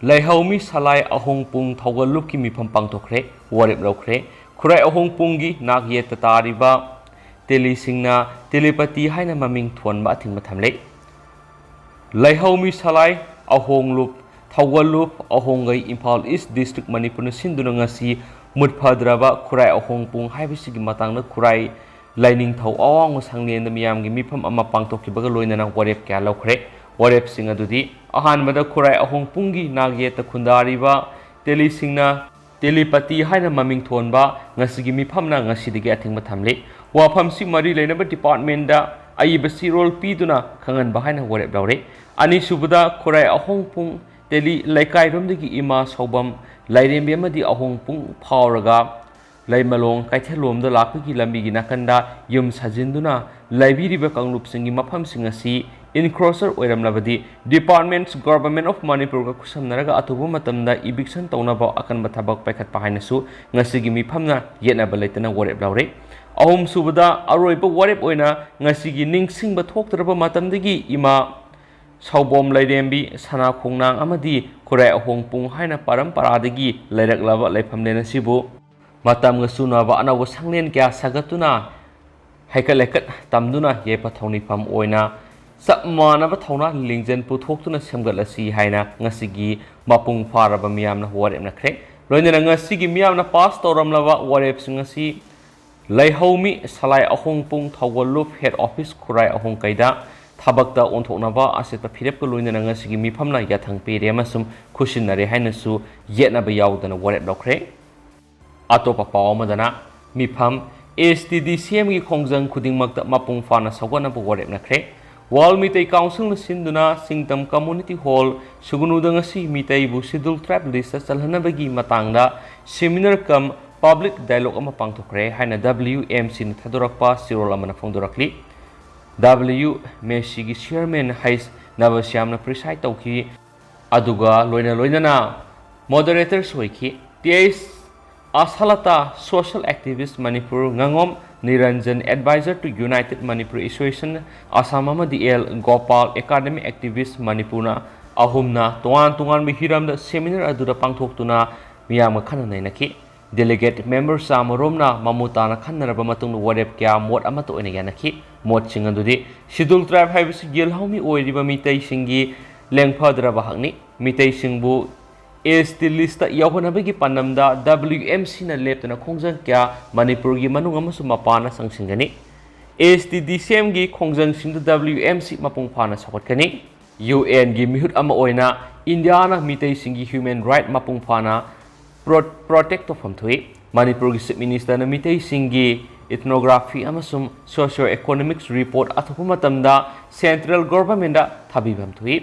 ꯂꯩꯍꯧꯃꯤ ꯁꯂꯥꯏ ꯑꯍꯣꯡꯄꯨꯡ ꯊꯧꯒꯜꯂꯨꯞꯀꯤ ꯃꯤꯐꯝ ꯄꯥꯡꯊꯣꯛꯈ꯭ꯔꯦ, ꯋꯥꯔꯦꯞ ꯂꯧꯈ꯭ꯔꯦ꯫ ꯈꯨꯔꯥꯏ ꯑꯍꯣꯡꯄꯨꯡꯒꯤ ꯅꯥꯛ ꯌꯦꯠꯇ ꯇꯥꯔꯤꯕ ꯇꯦꯂꯤꯁꯤꯡꯅ telepathy ꯍꯥꯏꯅ ꯃꯃꯤꯡ ꯊꯣꯟꯕ ꯑꯊꯤꯡꯕ ꯊꯝꯂꯦ꯫ ꯂꯩꯍꯧꯃꯤ ꯁꯂꯥꯏ ꯑꯍꯣꯡꯂꯨꯞ ꯊꯧꯒꯜꯂꯨꯞ ꯑꯍꯣꯡꯒꯩ ꯏꯝꯐꯥꯜ East District ꯃꯅꯤꯄꯨꯔꯅ ꯁꯤꯟꯗꯨꯅ ꯉꯁꯤ ꯃꯨꯠꯐꯗ꯭ꯔꯕ ꯈꯨꯔꯥꯏ ꯑꯍꯣꯡꯄꯨꯡ ꯍꯥꯏꯕꯁꯤꯒꯤ ꯃꯇꯥꯡꯗ ꯈꯨꯔꯥꯏ ꯂꯥꯏꯅꯤꯡꯊꯧ ꯑꯋꯥꯡꯕ ꯁꯪꯂꯦꯟꯗ ꯃꯤꯌꯥꯝꯒꯤ ꯃꯤꯐꯝ ꯑꯃ ꯄꯥꯡꯊꯣꯛꯈꯤꯕꯒ ꯂꯣꯏꯅꯅ ꯋꯥꯔꯦꯞ ꯀꯌꯥ ꯂꯧꯈ꯭ꯔꯦ꯫ ꯋꯥꯔꯦꯞꯁꯤꯡ ꯑꯗꯨꯗꯤ ꯑꯍꯥꯟꯕꯗ ꯈꯨꯔꯥꯏ ꯑꯍꯣꯡꯄꯨꯡꯒꯤ ꯅꯥꯛꯌꯦꯠꯇ ꯈꯨꯟꯗꯥꯔꯤꯕ ꯇꯦꯂꯤꯁꯤꯡꯅ ꯇꯦꯂꯤꯄꯇꯤ ꯍꯥꯏꯅ ꯃꯃꯤꯡ ꯊꯣꯟꯕ ꯉꯁꯤꯒꯤ ꯃꯤꯐꯝꯅ ꯉꯁꯤꯗꯒꯤ ꯑꯊꯤꯡꯕ ꯊꯝꯂꯤ꯫ ꯋꯥꯐꯝꯁꯤ ꯃꯔꯤ ꯂꯩꯅꯕ ꯗꯤꯄꯥꯔꯠꯃꯦꯟꯗ ꯑꯏꯕ ꯆꯦꯔꯣꯜ ꯄꯤꯗꯨꯅ ꯈꯪꯍꯟꯕ ꯍꯥꯏꯅ ꯋꯥꯔꯦꯞ ꯂꯧꯔꯤ꯫ ꯑꯅꯤꯁꯨꯕꯗ ꯈꯨꯔꯥꯏ ꯑꯍꯣꯡꯄꯨꯡ ꯇꯦꯂꯤ ꯂꯩꯀꯥꯏꯔꯣꯝꯗꯒꯤ ꯏꯃꯥ ꯁꯥꯎꯕꯝ ꯂꯥꯏꯔꯦꯝꯕꯤ ꯑꯃꯗꯤ ꯑꯍꯣꯡꯄꯨꯡ ꯐꯥꯎꯔꯒ ꯂꯩꯃꯂꯣꯡ ꯀꯩꯊꯦꯜꯂꯣꯝꯗ ꯂꯥꯛꯄꯒꯤ ꯂꯝꯕꯤꯒꯤ ꯅꯥꯀꯟꯗ ꯌꯨꯝ ꯁꯥꯖꯤꯟꯗꯨꯅ ꯂꯩꯕꯤꯔꯤꯕ ꯀꯥꯡꯂꯨꯞꯁꯤꯡꯒꯤ ꯃꯐꯝꯁꯤꯡ ꯑꯁꯤ encroacher ꯑꯣꯏꯔꯝꯂꯕꯗꯤ Departments Government of ꯃꯅꯤꯄꯨꯔꯒ ꯈꯨꯠꯁꯝꯅꯔꯒ ꯑꯊꯨꯕ ꯃꯇꯝꯗ eviction ꯇꯧꯅꯕ ꯑꯀꯟꯕ ꯊꯕꯛ ꯄꯥꯏꯈꯠꯄ ꯍꯥꯏꯅꯁꯨ ꯉꯁꯤꯒꯤ ꯃꯤꯐꯝꯅ ꯌꯦꯠꯅꯕ ꯂꯩꯇꯅ ꯋꯥꯔꯦꯞ ꯂꯧꯔꯦ꯫ ꯑꯍꯨꯝꯁꯨꯕꯗ ꯑꯔꯣꯏꯕ ꯋꯥꯔꯦꯞ ꯑꯣꯏꯅ ꯉꯁꯤꯒꯤ ꯅꯤꯡꯁꯤꯡꯕ ꯊꯣꯛꯇ꯭ꯔꯕ ꯃꯇꯝꯗꯒꯤ ꯏꯃꯥ ꯁꯥꯎꯕꯣꯝ ꯂꯩꯔꯦꯝꯕꯤ, ꯁꯅꯥ ꯈꯣꯡꯅꯥꯡ ꯑꯃꯗꯤ ꯈꯨꯔꯥꯏ ꯑꯍꯣꯡꯄꯨꯡ ꯍꯥꯏꯅ ꯄꯔꯝꯄꯔꯥꯗꯒꯤ ꯂꯩꯔꯛꯂꯕ ꯂꯩꯐꯝꯂꯦꯟ ꯑꯁꯤꯕꯨ ꯃꯇꯝꯒ ꯆꯨꯅꯕ ꯑꯅꯧꯕ ꯁꯪꯂꯦꯟ ꯀꯌꯥ ꯁꯥꯒꯠꯇꯨꯅ ꯍꯩꯀꯠ ꯂꯩꯀꯠ ꯇꯝꯗꯨꯅ ꯌꯥꯏꯐ ꯊꯧꯅꯤꯐꯝ ꯑꯣꯏꯅ ꯆꯞ ꯃꯥꯟꯅꯕ ꯊꯧꯅꯥ ꯂꯤꯡꯖꯦꯜ ꯄꯨꯊꯣꯛꯇꯨꯅ ꯁꯦꯝꯒꯠꯂꯁꯤ ꯍꯥꯏꯅ ꯉꯁꯤꯒꯤ ꯃꯄꯨꯡ ꯐꯥꯔꯕ ꯃꯤꯌꯥꯝꯅ ꯋꯥꯔꯦꯞꯅꯈ꯭ꯔꯦ꯫ ꯂꯣꯏꯅꯅ ꯉꯁꯤꯒꯤ ꯃꯤꯌꯥꯝꯅ ꯄꯥꯁ ꯇꯧꯔꯝꯂꯕ ꯋꯥꯔꯦꯞꯁꯤꯡ ꯑꯁꯤ ꯂꯩꯍꯧꯃꯤ ꯁꯂꯥꯏ ꯑꯍꯣꯡꯄꯨꯡ ꯊꯧꯒꯜꯂꯨꯞ ꯍꯦꯗ ꯑꯣꯐꯤꯁ ꯈꯨꯔꯥꯏ ꯑꯍꯣꯡꯀꯩꯗ ꯊꯕꯛꯇ ꯑꯣꯟꯊꯣꯛꯅꯕ ꯑꯆꯦꯠꯄ ꯐꯤꯔꯦꯞꯀ ꯂꯣꯏꯅꯅ ꯉꯁꯤꯒꯤ ꯃꯤꯐꯝꯅ ꯌꯥꯊꯪ ꯄꯤꯔꯦ ꯑꯃꯁꯨꯡ ꯈꯨꯠꯁꯤꯟꯅꯔꯦ ꯍꯥꯏꯅꯁꯨ ꯌꯦꯠꯅꯕ ꯌꯥꯎꯗꯅ ꯋꯥꯔꯦꯞ ꯂꯧꯈ꯭ꯔꯦ꯫ ꯑꯇꯣꯞꯄ ꯄꯥꯎ ꯑꯃꯗꯅ ꯃꯤꯐꯝ ꯑꯦꯁ ꯇꯤ ꯗꯤ ꯁꯤ ꯑꯦꯝꯒꯤ ꯈꯣꯡꯖꯪ ꯈꯨꯗꯤꯡꯃꯛꯇ ꯃꯄꯨꯡ ꯐꯥꯅ ꯁꯧꯒꯠꯅꯕ ꯋꯥꯔꯦꯞꯅꯈ꯭ꯔꯦ꯫ ꯋꯥꯔꯜ ꯃꯤꯇꯩ ꯀꯥꯎꯟꯁꯤꯜꯅ ꯁꯤꯟꯗꯨꯅ ꯁꯤꯡꯇꯝ ꯀꯝꯃꯨꯅꯤꯇꯤ ꯍꯣꯜ ꯁꯨꯒꯅꯨꯗ ꯉꯁꯤ ꯃꯤꯇꯩꯕꯨ ꯁꯦꯗ꯭ꯌꯨꯜ ꯇ꯭ꯔꯥꯏꯕ ꯂꯤꯁꯇ ꯆꯜꯍꯟꯅꯕꯒꯤ ꯃꯇꯥꯡꯗ ꯁꯦꯃꯤꯅꯥꯔ ꯀꯝ ꯄꯕ꯭ꯂꯤꯛ ꯗꯥꯏꯂꯣꯒ ꯑꯃ ꯄꯥꯡꯊꯣꯛꯈ꯭ꯔꯦ ꯍꯥꯏꯅ ꯗꯕ꯭ꯂꯤꯌꯨ ꯑꯦꯝ ꯁꯤꯅ ꯊꯥꯗꯣꯔꯛꯄ ꯆꯦꯔꯣꯜ ꯑꯃꯅ ꯐꯣꯡꯗꯣꯔꯛꯂꯤ꯫ ꯗꯕ꯭ꯂꯤꯌꯨ ꯑꯦꯝ ꯁꯤꯒꯤ ꯆꯤꯌꯔꯃꯦꯟ ꯍꯩꯁ ꯅꯕꯁ꯭ꯌꯥꯝꯅ ꯄ꯭ꯔꯤꯁꯥꯏꯗ ꯇꯧꯈꯤ꯫ ꯑꯗꯨꯒ ꯂꯣꯏꯅ ꯂꯣꯏꯅꯅ ꯃꯣꯗꯔꯦꯇꯔꯁꯨ ꯑꯣꯏꯈꯤ꯫ T H Asalta, social activist Manipur, ꯉꯥꯉꯣꯝ Niranjan, advisor to United Manipur Association Assam ꯑꯃꯗꯤ ꯑꯦꯜ ꯒꯣꯄꯥꯜ, academic activist ꯃꯅꯤꯄꯨꯔꯅ ꯑꯍꯨꯝꯅ ꯇꯣꯉꯥꯟ ꯇꯣꯉꯥꯟꯕ ꯍꯤꯔꯝꯗ ꯁꯦꯃꯤꯅꯥꯔ ꯑꯗꯨꯗ ꯄꯥꯡꯊꯣꯛꯇꯨꯅ ꯃꯤꯌꯥꯝꯒ ꯈꯟꯅ ꯅꯩꯅꯈꯤ꯫ ꯗꯦꯂꯤꯒꯦꯠ ꯃꯦꯝꯕꯔ ꯆꯥꯃꯔꯣꯝꯅ ꯃꯃꯨꯠ ꯇꯥꯅ ꯈꯟꯅꯔꯕ ꯃꯇꯨꯡꯗ ꯋꯥꯔꯦꯞ ꯀꯌꯥ ꯃꯣꯠ ꯑꯃꯠꯇ ꯑꯣꯏꯅ ꯌꯥꯅꯈꯤ꯫ ꯃꯣꯠꯁꯤꯡ ꯑꯗꯨꯗꯤ ꯁꯦꯗ꯭ꯌꯨꯜ ꯇ꯭ꯔꯥꯏꯕ ꯍꯥꯏꯕꯁꯤ ꯌꯦꯜꯍꯧꯃꯤ ꯑꯣꯏꯔꯤꯕ ꯃꯤꯇꯩꯁꯤꯡꯒꯤ ꯂꯦꯡꯐꯗ꯭ꯔꯕ ꯍꯛꯅꯤ꯫ ꯃꯤꯇꯩꯁꯤꯡꯕꯨ ꯑꯦꯁ ꯇꯤ ꯂꯤꯁꯇ ꯌꯥꯎꯍꯟꯅꯕꯒꯤ ꯄꯥꯟꯗꯝꯗ ꯗꯕ꯭ꯂꯤꯌꯨ ꯑꯦꯝ ꯁꯤꯅ ꯂꯦꯞꯇꯅ ꯈꯣꯡꯖꯪ ꯀꯌꯥ ꯃꯅꯤꯄꯨꯔꯒꯤ ꯃꯅꯨꯡ ꯑꯃꯁꯨꯡ ꯃꯄꯥꯟꯗ ꯆꯪꯁꯤꯟꯒꯅꯤ꯫ ꯑꯦꯁ ꯇꯤ ꯗꯤ ꯁꯤ ꯑꯦꯝꯒꯤ ꯈꯣꯡꯖꯪꯁꯤꯡꯗ ꯗꯕ꯭ꯂꯤꯌꯨ ꯑꯦꯝ ꯁꯤ ꯃꯄꯨꯡ ꯐꯥꯅ ꯁꯧꯒꯠꯀꯅꯤ꯫ ꯌꯨ ꯑꯦꯟꯒꯤ ꯃꯤꯍꯨꯠ ꯑꯃ ꯑꯣꯏꯅ ꯏꯟꯗꯤꯌꯥꯅ ꯃꯤꯇꯩꯁꯤꯡꯒꯤ human right ꯃꯄꯨꯡ ꯐꯥꯅ ꯄ꯭ꯔꯣ-, protect ꯇꯧꯐꯝ ꯊꯣꯛꯏ꯫ ꯃꯅꯤꯄꯨꯔꯒꯤ Chief Ministerꯅ ꯃꯤꯇꯩꯁꯤꯡꯒꯤ ethnography ꯑꯃꯁꯨꯡ socio economics report ꯑꯊꯨꯕ ꯃꯇꯝꯗ central governmentꯇ ꯊꯥꯕꯤꯐꯝ ꯊꯣꯛꯏ꯫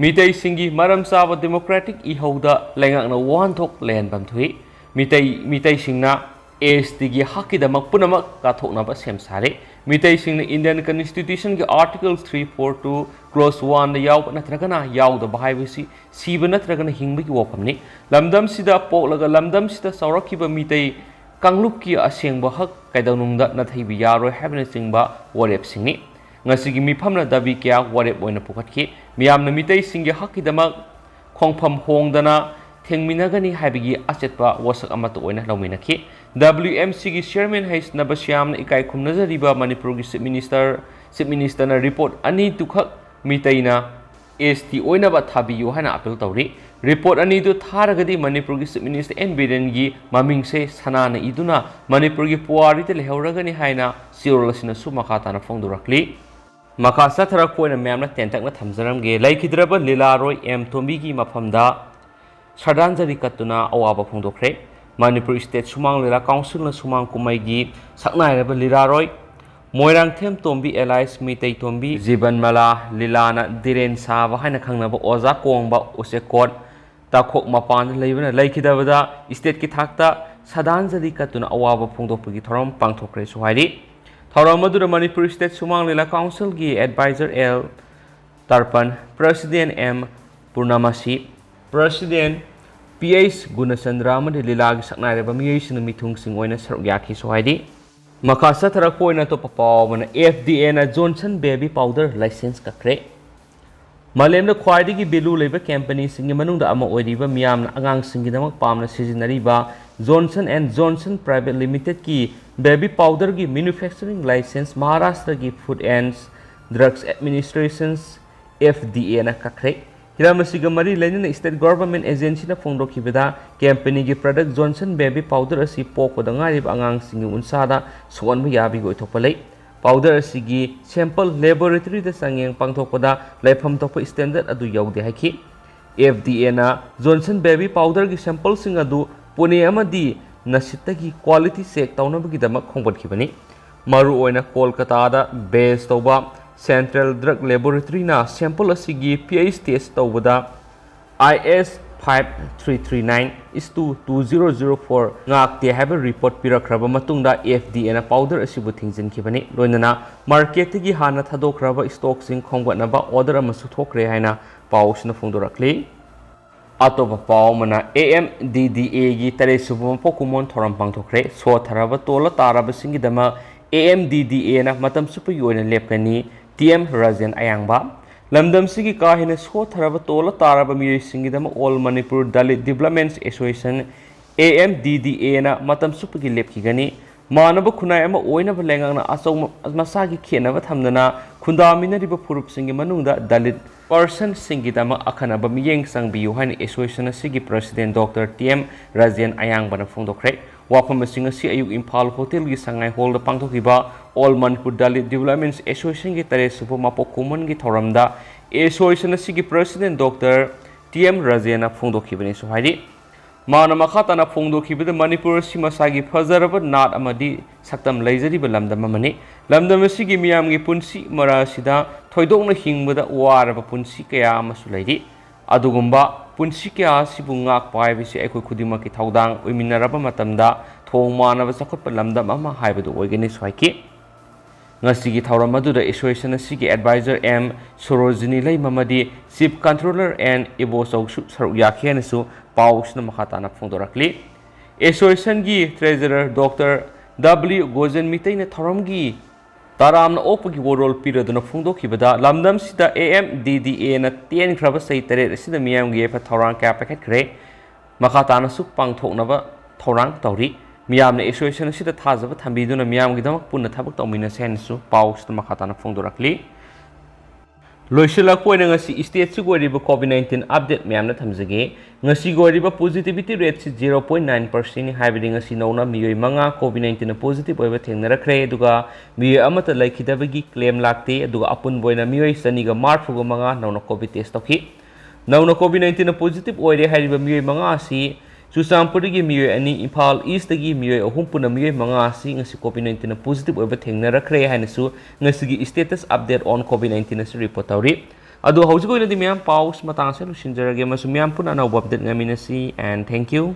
ꯃꯤꯇꯩꯁꯤꯡꯒꯤ ꯃꯔꯝ ꯆꯥꯕ democratic ꯏꯍꯧꯗ ꯂꯩꯉꯥꯛꯅ ꯋꯥꯍꯟꯊꯣꯛ ꯂꯩꯍꯟꯐꯝ ꯊꯣꯛꯏ꯫ ꯃꯤꯇꯩ, ꯃꯤꯇꯩꯁꯤꯡꯅ S Tꯒꯤ ꯍꯛꯀꯤꯗꯃꯛ ꯄꯨꯝꯅꯃꯛ ꯀꯠꯊꯣꯛꯅꯕ ꯁꯦꯝ ꯁꯥꯔꯤ꯫ ꯃꯤꯇꯩꯁꯤꯡꯅ Indian Constitutionꯒꯤ Article three four two clause oneꯗ ꯌꯥꯎꯕ ꯅꯠꯇ꯭ꯔꯒꯅ ꯌꯥꯎꯗꯕ ꯍꯥꯏꯕꯁꯤ ꯁꯤꯕ ꯅꯠꯇ꯭ꯔꯒꯅ ꯍꯤꯡꯕꯒꯤ ꯋꯥꯐꯝꯅꯤ꯫ ꯂꯝꯗꯝꯁꯤꯗ ꯄꯣꯛꯂꯒ ꯂꯝꯗꯝꯁꯤꯗ ꯆꯥꯎꯔꯛꯈꯤꯕ ꯃꯤꯇꯩ ꯀꯥꯡꯂꯨꯞꯀꯤ ꯑꯁꯦꯡꯕ ꯍꯛ ꯀꯩꯗꯧꯅꯨꯡꯗ ꯅꯥꯊꯩꯕ ꯌꯥꯔꯣꯏ ꯍꯥꯏꯕꯅꯆꯤꯡꯕ ꯋꯥꯔꯦꯞꯁꯤꯡꯅꯤ꯫ ꯉꯁꯤꯒꯤ ꯃꯤꯐꯝꯅ ꯗꯥꯕꯤ ꯀꯌꯥ ꯋꯥꯔꯦꯞ ꯑꯣꯏꯅ ꯄꯨꯈꯠꯈꯤ꯫ ꯃꯤꯌꯥꯝꯅ ꯃꯤꯇꯩꯁꯤꯡꯒꯤ ꯍꯛꯀꯤꯗꯃꯛ ꯈꯣꯡꯐꯝ ꯍꯣꯡꯗꯅ ꯊꯦꯡꯃꯤꯟꯅꯒꯅꯤ ꯍꯥꯏꯕꯒꯤ ꯑꯆꯦꯠꯄ ꯋꯥꯁꯛ ꯑꯃꯠꯇ ꯑꯣꯏꯅ ꯂꯧꯃꯤꯟꯅꯈꯤ꯫ W M Cꯒꯤ chairman H Nabashyamꯅ ꯏꯀꯥꯏ ꯈꯨꯝꯅꯖꯔꯤꯕ ꯃꯅꯤꯄꯨꯔꯒꯤ Chief Minister, Chief Ministerꯅ report ꯑꯅꯤꯗꯨꯈꯛ ꯃꯤꯇꯩꯅ S T ꯑꯣꯏꯅꯕ ꯊꯥꯕꯤꯌꯨ ꯍꯥꯏꯅ appeal ꯇꯧꯔꯤ꯫ Report ꯑꯅꯤꯗꯨ ꯊꯥꯔꯒꯗꯤ ꯃꯅꯤꯄꯨꯔꯒꯤ Chief Minister N Birenꯒꯤ ꯃꯃꯤꯡꯁꯦ ꯁꯅꯥꯅ ꯏꯗꯨꯅ ꯃꯅꯤꯄꯨꯔꯒꯤ ꯄꯨꯋꯥꯔꯤꯗ ꯂꯩꯍꯧꯔꯒꯅꯤ ꯍꯥꯏꯅ ꯆꯦꯔꯣꯜ ꯑꯁꯤꯅꯁꯨ ꯃꯈꯥ ꯇꯥꯅ ꯐꯣꯡꯗꯣꯔꯛꯂꯤ꯫ ꯃꯈꯥ ꯆꯠꯊꯔꯛꯄ ꯑꯣꯏꯅ ꯃꯌꯥꯝꯅ ꯇꯦꯟꯇꯛꯅ ꯊꯝꯖꯔꯝꯒꯦ꯫ ꯂꯩꯈꯤꯗ꯭ꯔꯕ ꯂꯤꯂꯥꯔꯣꯏ ꯑꯦꯝ ꯇꯣꯝꯕꯤꯒꯤ ꯃꯐꯝꯗ ꯁ꯭ꯔꯗꯥꯟꯖꯂꯤ ꯀꯠꯇꯨꯅ ꯑꯋꯥꯕ ꯐꯣꯡꯗꯣꯛꯈ꯭ꯔꯦ꯫ ꯃꯅꯤꯄꯨꯔ State ꯁꯨꯃꯥꯡ ꯂꯤꯂꯥ ꯀꯥꯎꯟꯁꯤꯜꯅ ꯁꯨꯃꯥꯡ ꯀꯨꯝꯍꯩꯒꯤ ꯁꯛꯅꯥꯏꯔꯕ ꯂꯤꯂꯥꯔꯣꯏ ꯃꯣꯏꯔꯥꯡꯊꯦꯝ ꯇꯣꯝꯕꯤ alias ꯃꯤꯇꯩ ꯇꯣꯝꯕꯤ, ꯖꯤꯕꯟ ꯃꯂꯥ, ꯂꯤꯂꯥꯅ ꯗꯤꯔꯦꯟ ꯁꯥꯕ ꯍꯥꯏꯅ ꯈꯪꯅꯕ ꯑꯣꯖꯥ ꯀꯣꯡꯕ ꯎꯆꯦꯛꯀꯣꯠ ꯇꯥꯈꯣꯛ ꯃꯄꯥꯟꯗ ꯂꯩꯕꯅ ꯂꯩꯈꯤꯗꯕꯗ stateꯀꯤ ꯊꯥꯛꯇ ꯁ꯭ꯔꯗꯥꯟꯖꯂꯤ ꯀꯠꯇꯨꯅ ꯑꯋꯥꯕ ꯐꯣꯡꯗꯣꯛꯄꯒꯤ ꯊꯧꯔꯝ ꯄꯥꯡꯊꯣꯛꯈ꯭ꯔꯦꯁꯨ ꯍꯥꯏꯔꯤ꯫ ꯊꯧꯔꯝ ꯑꯗꯨꯗ ꯃꯅꯤꯄꯨꯔ State ꯁꯨꯃꯥꯡ ꯂꯤꯂꯥ ꯀꯥꯎꯟꯁꯤꯜꯒꯤ advisor L ꯇꯔꯄꯟ, President M ꯄꯨꯔꯅꯃꯥꯁꯤ, President P H ꯒꯨꯅꯆꯟꯗ꯭ꯔ ꯑꯃꯗꯤ ꯂꯤꯂꯥꯒꯤ ꯁꯛꯅꯥꯏꯔꯕ ꯃꯤꯑꯣꯏꯁꯤꯡꯅ ꯃꯤꯊꯨꯡꯁꯤꯡ ꯑꯣꯏꯅ ꯁꯔꯨꯛ ꯌꯥꯈꯤꯁꯨ ꯍꯥꯏꯔꯤ꯫ ꯃꯈꯥ ꯆꯠꯊꯔꯛꯄ ꯑꯣꯏꯅ ꯑꯇꯣꯞꯄ ꯄꯥꯎ ꯑꯃꯅ, F D Aꯅ Johnson baby powder license ꯀꯛꯈ꯭ꯔꯦ꯫ ꯃꯥꯂꯦꯝꯗ ꯈ꯭ꯋꯥꯏꯗꯒꯤ value ꯂꯩꯕ companyꯁꯤꯡꯒꯤ ꯃꯅꯨꯡꯗ ꯑꯃ ꯑꯣꯏꯔꯤꯕ, ꯃꯤꯌꯥꯝꯅ ꯑꯉꯥꯡꯁꯤꯡꯒꯤꯗꯃꯛ ꯄꯥꯝꯅ ꯁꯤꯖꯤꯟꯅꯔꯤꯕ Johnson and Johnson Private Limitedꯀꯤ baby powderꯒꯤ manufacturing license ꯃꯍꯥꯔꯥꯁꯇ꯭ꯔꯒꯤ Food and Drugs Administration, F D Aꯅ ꯀꯛꯈ꯭ꯔꯦ꯫ ꯍꯤꯔꯝ ꯑꯁꯤꯒ ꯃꯔꯤ ꯂꯩꯅꯅ state government agencyꯅ ꯐꯣꯡꯗꯣꯛꯈꯤꯕꯗ, companyꯒꯤ product Johnson baby powder ꯑꯁꯤ ꯄꯣꯛꯄꯗ ꯉꯥꯏꯔꯤꯕ ꯑꯉꯥꯡꯁꯤꯡꯒꯤ ꯎꯟꯁꯥꯗ ꯁꯣꯛꯍꯟꯕ ꯌꯥꯕꯒꯤ ꯑꯣꯏꯊꯣꯛꯄ ꯂꯩ꯫ Powder ꯑꯁꯤꯒꯤ sample laboratoryꯗ ꯆꯥꯡꯌꯦꯡ ꯄꯥꯡꯊꯣꯛꯄꯗ ꯂꯩꯐꯝ ꯊꯣꯛꯄ standard ꯑꯗꯨ ꯌꯧꯗꯦ ꯍꯥꯏꯈꯤ꯫ FDAꯅ Johnson Baby Powderꯒꯤ sampleꯁꯤꯡ ꯑꯗꯨ ꯄꯨꯅꯦ ꯑꯃꯗꯤ ꯅꯥꯁꯤꯛꯇꯒꯤ quality check ꯇꯧꯅꯕꯒꯤꯗꯃꯛ ꯈꯣꯝꯒꯠꯈꯤꯕꯅꯤ꯫ ꯃꯔꯨꯑꯣꯏꯅ ꯀꯣꯜꯀꯇꯥꯗ base ꯇꯧꯕ Central Drug Laboratoryꯅ sample ꯑꯁꯤꯒꯤ pH test ꯇꯧꯕꯗ IS five three three nine is to two zero zero four ꯉꯥꯛꯇꯦ ꯍꯥꯏꯕ report ꯄꯤꯔꯛꯈ꯭ꯔꯕ ꯃꯇꯨꯡꯗ FDAꯅ powder ꯑꯁꯤꯕꯨ ꯊꯤꯡꯖꯤꯟꯈꯤꯕꯅꯤ꯫ ꯂꯣꯏꯅꯅ marketꯇꯒꯤ ꯍꯥꯟꯅ ꯊꯥꯗꯣꯛꯈ꯭ꯔꯕ stockꯁꯤꯡ ꯈꯣꯝꯒꯠꯅꯕ order ꯑꯃꯁꯨ ꯊꯣꯛꯈ꯭ꯔꯦ ꯍꯥꯏꯅ ꯄꯥꯎꯁꯤꯅ ꯐꯣꯡꯗꯣꯔꯛꯂꯤ꯫ ꯑꯇꯣꯞꯄ ꯄꯥꯎ ꯑꯃꯅ, AMDDAꯒꯤ ꯇꯔꯦꯠ ꯁꯨꯕ ꯃꯄꯣꯛ ꯀꯨꯝꯑꯣꯟ ꯊꯧꯔꯝ ꯄꯥꯡꯊꯣꯛꯈ꯭ꯔꯦ꯫ ꯁꯣꯠꯊꯔꯕ ꯇꯣꯜꯂ ꯇꯥꯔꯕꯁꯤꯡꯒꯤꯗꯃꯛ AMDDAꯅ ꯃꯇꯝ ꯆꯨꯞꯄꯒꯤ ꯑꯣꯏꯅ ꯂꯦꯞꯀꯅꯤ, ꯇꯤ ꯑꯦꯝ ꯔꯥꯖꯦꯟ ꯑꯌꯥꯡꯕ꯫ ꯂꯝꯗꯝꯁꯤꯒꯤ ꯀꯥ ꯍꯦꯟꯅ ꯁꯣꯠꯊꯔꯕ ꯇꯣꯜꯂ ꯇꯥꯔꯕ ꯃꯤꯑꯣꯏꯁꯤꯡꯒꯤꯗꯃꯛ All Manipur Dalit Development Association, AMDDAꯅ ꯃꯇꯝ ꯆꯨꯞꯄꯒꯤ ꯂꯦꯞꯈꯤꯒꯅꯤ꯫ ꯃꯥꯟꯅꯕ ꯈꯨꯟꯅꯥꯏ ꯑꯃ ꯑꯣꯏꯅꯕ ꯂꯩꯉꯥꯛꯅ ꯑꯆꯧꯕ ꯃꯁꯥꯒꯤ ꯈꯦꯠꯅꯕ ꯊꯝꯗꯅ ꯈꯨꯟꯗꯥꯃꯤꯟꯅꯔꯤꯕ ꯐꯨꯔꯨꯞꯁꯤꯡꯒꯤ ꯃꯅꯨꯡꯗ Dalit personꯁꯤꯡꯒꯤꯗꯃꯛ ꯑꯈꯟꯅꯕ ꯃꯤꯠꯌꯦꯡ ꯆꯪꯕꯤꯌꯨ ꯍꯥꯏꯅ association ꯑꯁꯤꯒꯤ president Doctor T M Rajen ꯑꯌꯥꯡꯕꯅ ꯐꯣꯡꯗꯣꯛꯈ꯭ꯔꯦ꯫ ꯋꯥꯐꯝꯁꯤꯡ ꯑꯁꯤ ꯑꯌꯨꯛ ꯏꯝꯐꯥꯜ ꯍꯣꯇꯦꯜꯒꯤ ꯁꯉꯥꯏ ꯍꯣꯜꯗ ꯄꯥꯡꯊꯣꯛꯈꯤꯕ All Manipur Dalit Development Associationꯒꯤ ꯇꯔꯦꯠ ꯁꯨꯕ ꯃꯄꯣꯛ ꯀꯨꯝꯑꯣꯟꯒꯤ ꯊꯧꯔꯝꯗ association ꯑꯁꯤꯒꯤ president Doctor ꯇꯤ ꯑꯦꯝ ꯔꯥꯖꯦꯟꯅ ꯐꯣꯡꯗꯣꯛꯈꯤꯕꯅꯤꯁꯨ ꯍꯥꯏꯔꯤ꯫ ꯃꯥꯅ ꯃꯈꯥ ꯇꯥꯅ ꯐꯣꯡꯗꯣꯛꯈꯤꯕꯗ, ꯃꯅꯤꯄꯨꯔ ꯑꯁꯤ ꯃꯁꯥꯒꯤ ꯐꯖꯔꯕ ꯅꯥꯠ ꯑꯃꯗꯤ ꯁꯛꯇꯝ ꯂꯩꯖꯔꯤꯕ ꯂꯝꯗꯝ ꯑꯃꯅꯤ꯫ ꯂꯝꯗꯝ ꯑꯁꯤꯒꯤ ꯃꯤꯌꯥꯝꯒꯤ ꯄꯨꯟꯁꯤ ꯃꯔꯥ ꯑꯁꯤꯗ ꯊꯣꯏꯗꯣꯛꯅ ꯍꯤꯡꯕꯗ ꯋꯥꯔꯕ ꯄꯨꯟꯁꯤ ꯀꯌꯥ ꯑꯃꯁꯨ ꯂꯩꯔꯤ꯫ ꯑꯗꯨꯒꯨꯝꯕ ꯄꯨꯟꯁꯤ ꯀꯌꯥ ꯑꯁꯤꯕꯨ ꯉꯥꯛꯄ ꯍꯥꯏꯕꯁꯤ ꯑꯩꯈꯣꯏ ꯈꯨꯗꯤꯡꯃꯛꯀꯤ ꯊꯧꯗꯥꯡ ꯑꯣꯏꯃꯤꯟꯅꯔꯕ ꯃꯇꯝꯗ ꯊꯣꯡ ꯃꯥꯟꯅꯕ ꯆꯥꯎꯈꯠꯄ ꯂꯝꯗꯝ ꯑꯃ ꯍꯥꯏꯕꯗꯨ ꯑꯣꯏꯒꯅꯤꯁꯨ ꯍꯥꯏꯈꯤ꯫ ꯉꯁꯤꯒꯤ ꯊꯧꯔꯝ ꯑꯗꯨꯗ association ꯑꯁꯤꯒꯤ advisor ꯑꯦꯝ ꯁꯣꯔꯣꯖꯤꯅꯤ ꯂꯩꯃ ꯑꯃꯗꯤ chief controller ꯑꯦꯟ ꯏꯕꯣꯆꯧꯁꯨ ꯁꯔꯨꯛ ꯌꯥꯈꯤ ꯍꯥꯏꯅꯁꯨ ꯄꯥꯎꯁꯤꯅ ꯃꯈꯥ ꯇꯥꯅ ꯐꯣꯡꯗꯣꯔꯛꯂꯤ꯫ Associationꯒꯤ treasurer Doctor W ꯒꯣꯖꯦꯟ ꯃꯤꯇꯩꯅ ꯊꯧꯔꯝꯒꯤ ꯇꯔꯥꯝꯅ ꯑꯣꯛꯄꯒꯤ ꯋꯥꯔꯣꯜ ꯄꯤꯔꯗꯨꯅ ꯐꯣꯡꯗꯣꯛꯈꯤꯕꯗ, ꯂꯝꯗꯝꯁꯤꯗ AMDDAꯅ ꯇꯦꯟꯈ꯭ꯔꯕ ꯆꯍꯤ ꯇꯔꯦꯠ ꯑꯁꯤꯗ ꯃꯤꯌꯥꯝꯒꯤ ꯌꯥꯏꯐ ꯊꯧꯔꯥꯡ ꯀꯌꯥ ꯄꯥꯏꯈꯠꯈ꯭ꯔꯦ꯫ ꯃꯈꯥ ꯇꯥꯅꯁꯨ ꯄꯥꯡꯊꯣꯛꯅꯕ ꯊꯧꯔꯥꯡ ꯇꯧꯔꯤ꯫ ꯃꯤꯌꯥꯝꯅ association ꯑꯁꯤꯗ ꯊꯥꯖꯕ ꯊꯝꯕꯤꯗꯨꯅ ꯃꯤꯌꯥꯝꯒꯤꯗꯃꯛ ꯄꯨꯟꯅ ꯊꯕꯛ ꯇꯧꯃꯤꯟꯅꯁꯦ ꯍꯥꯏꯅꯁꯨ ꯄꯥꯎꯁꯤꯗ ꯃꯈꯥ ꯇꯥꯅ ꯐꯣꯡꯗꯣꯔꯛꯂꯤ꯫ ꯂꯣꯏꯁꯤꯜꯂꯛꯄ ꯑꯣꯏꯅ ꯉꯁꯤ stateꯁꯤꯒꯤ ꯑꯣꯏꯔꯤꯕ COVID nineteen update ꯃꯌꯥꯝꯅ ꯊꯝꯖꯒꯦ꯫ ꯉꯁꯤꯒꯤ ꯑꯣꯏꯔꯤꯕ positivity rateꯁꯤ zero point nine percentꯅꯤ, ꯍꯥꯏꯕꯗꯤ ꯉꯁꯤ ꯅꯧꯅ ꯃꯤꯑꯣꯏ ꯃꯉꯥ COVID nineteenꯅ positive ꯑꯣꯏꯕ ꯊꯦꯡꯅꯔꯛꯈ꯭ꯔꯦ꯫ ꯑꯗꯨꯒ ꯃꯤꯑꯣꯏ ꯑꯃꯠꯇ ꯂꯩꯈꯤꯗꯕꯒꯤ claim ꯂꯥꯛꯇꯦ꯫ ꯑꯗꯨꯒ ꯑꯄꯨꯟꯕ ꯑꯣꯏꯅ ꯃꯤꯑꯣꯏ ꯆꯅꯤꯒ ꯃꯔꯤꯐꯨꯒ ꯃꯉꯥ ꯅꯧꯅ COVID test ꯇꯧꯈꯤ꯫ ꯅꯧꯅ COVID nineteenꯅ positive ꯑꯣꯏꯔꯦ ꯍꯥꯏꯔꯤꯕ ꯃꯤꯑꯣꯏ ꯃꯉꯥ ꯑꯁꯤ ꯆꯨꯔꯆꯥꯟꯄꯨꯔꯗꯒꯤ ꯃꯤꯑꯣꯏ ꯑꯅꯤ, ꯏꯝꯐꯥꯜ Eastꯇꯒꯤ ꯃꯤꯑꯣꯏ ꯑꯍꯨꯝ, ꯄꯨꯟꯅ ꯃꯤꯑꯣꯏ ꯃꯉꯥ ꯑꯁꯤ ꯉꯁꯤ COVID nineteenꯅ positive ꯑꯣꯏꯕ ꯊꯦꯡꯅꯔꯛꯈ꯭ꯔꯦ ꯍꯥꯏꯅꯁꯨ ꯉꯁꯤꯒꯤ status update on COVID nineteen ꯑꯁꯤ report ꯇꯧꯔꯤ꯫ ꯑꯗꯣ ꯍꯧꯖꯤꯛ ꯑꯣꯏꯅꯗꯤ ꯃꯌꯥꯝ ꯄꯥꯎ ꯃꯇꯥꯡ ꯑꯁꯤꯗ ꯂꯣꯏꯁꯤꯟꯖꯔꯒꯦ, ꯑꯃꯁꯨꯡ ꯃꯌꯥꯝ ꯄꯨꯟꯅ ꯑꯅꯧꯕ update ꯉꯥꯏꯃꯤꯟꯅꯁꯤ, and thank you꯫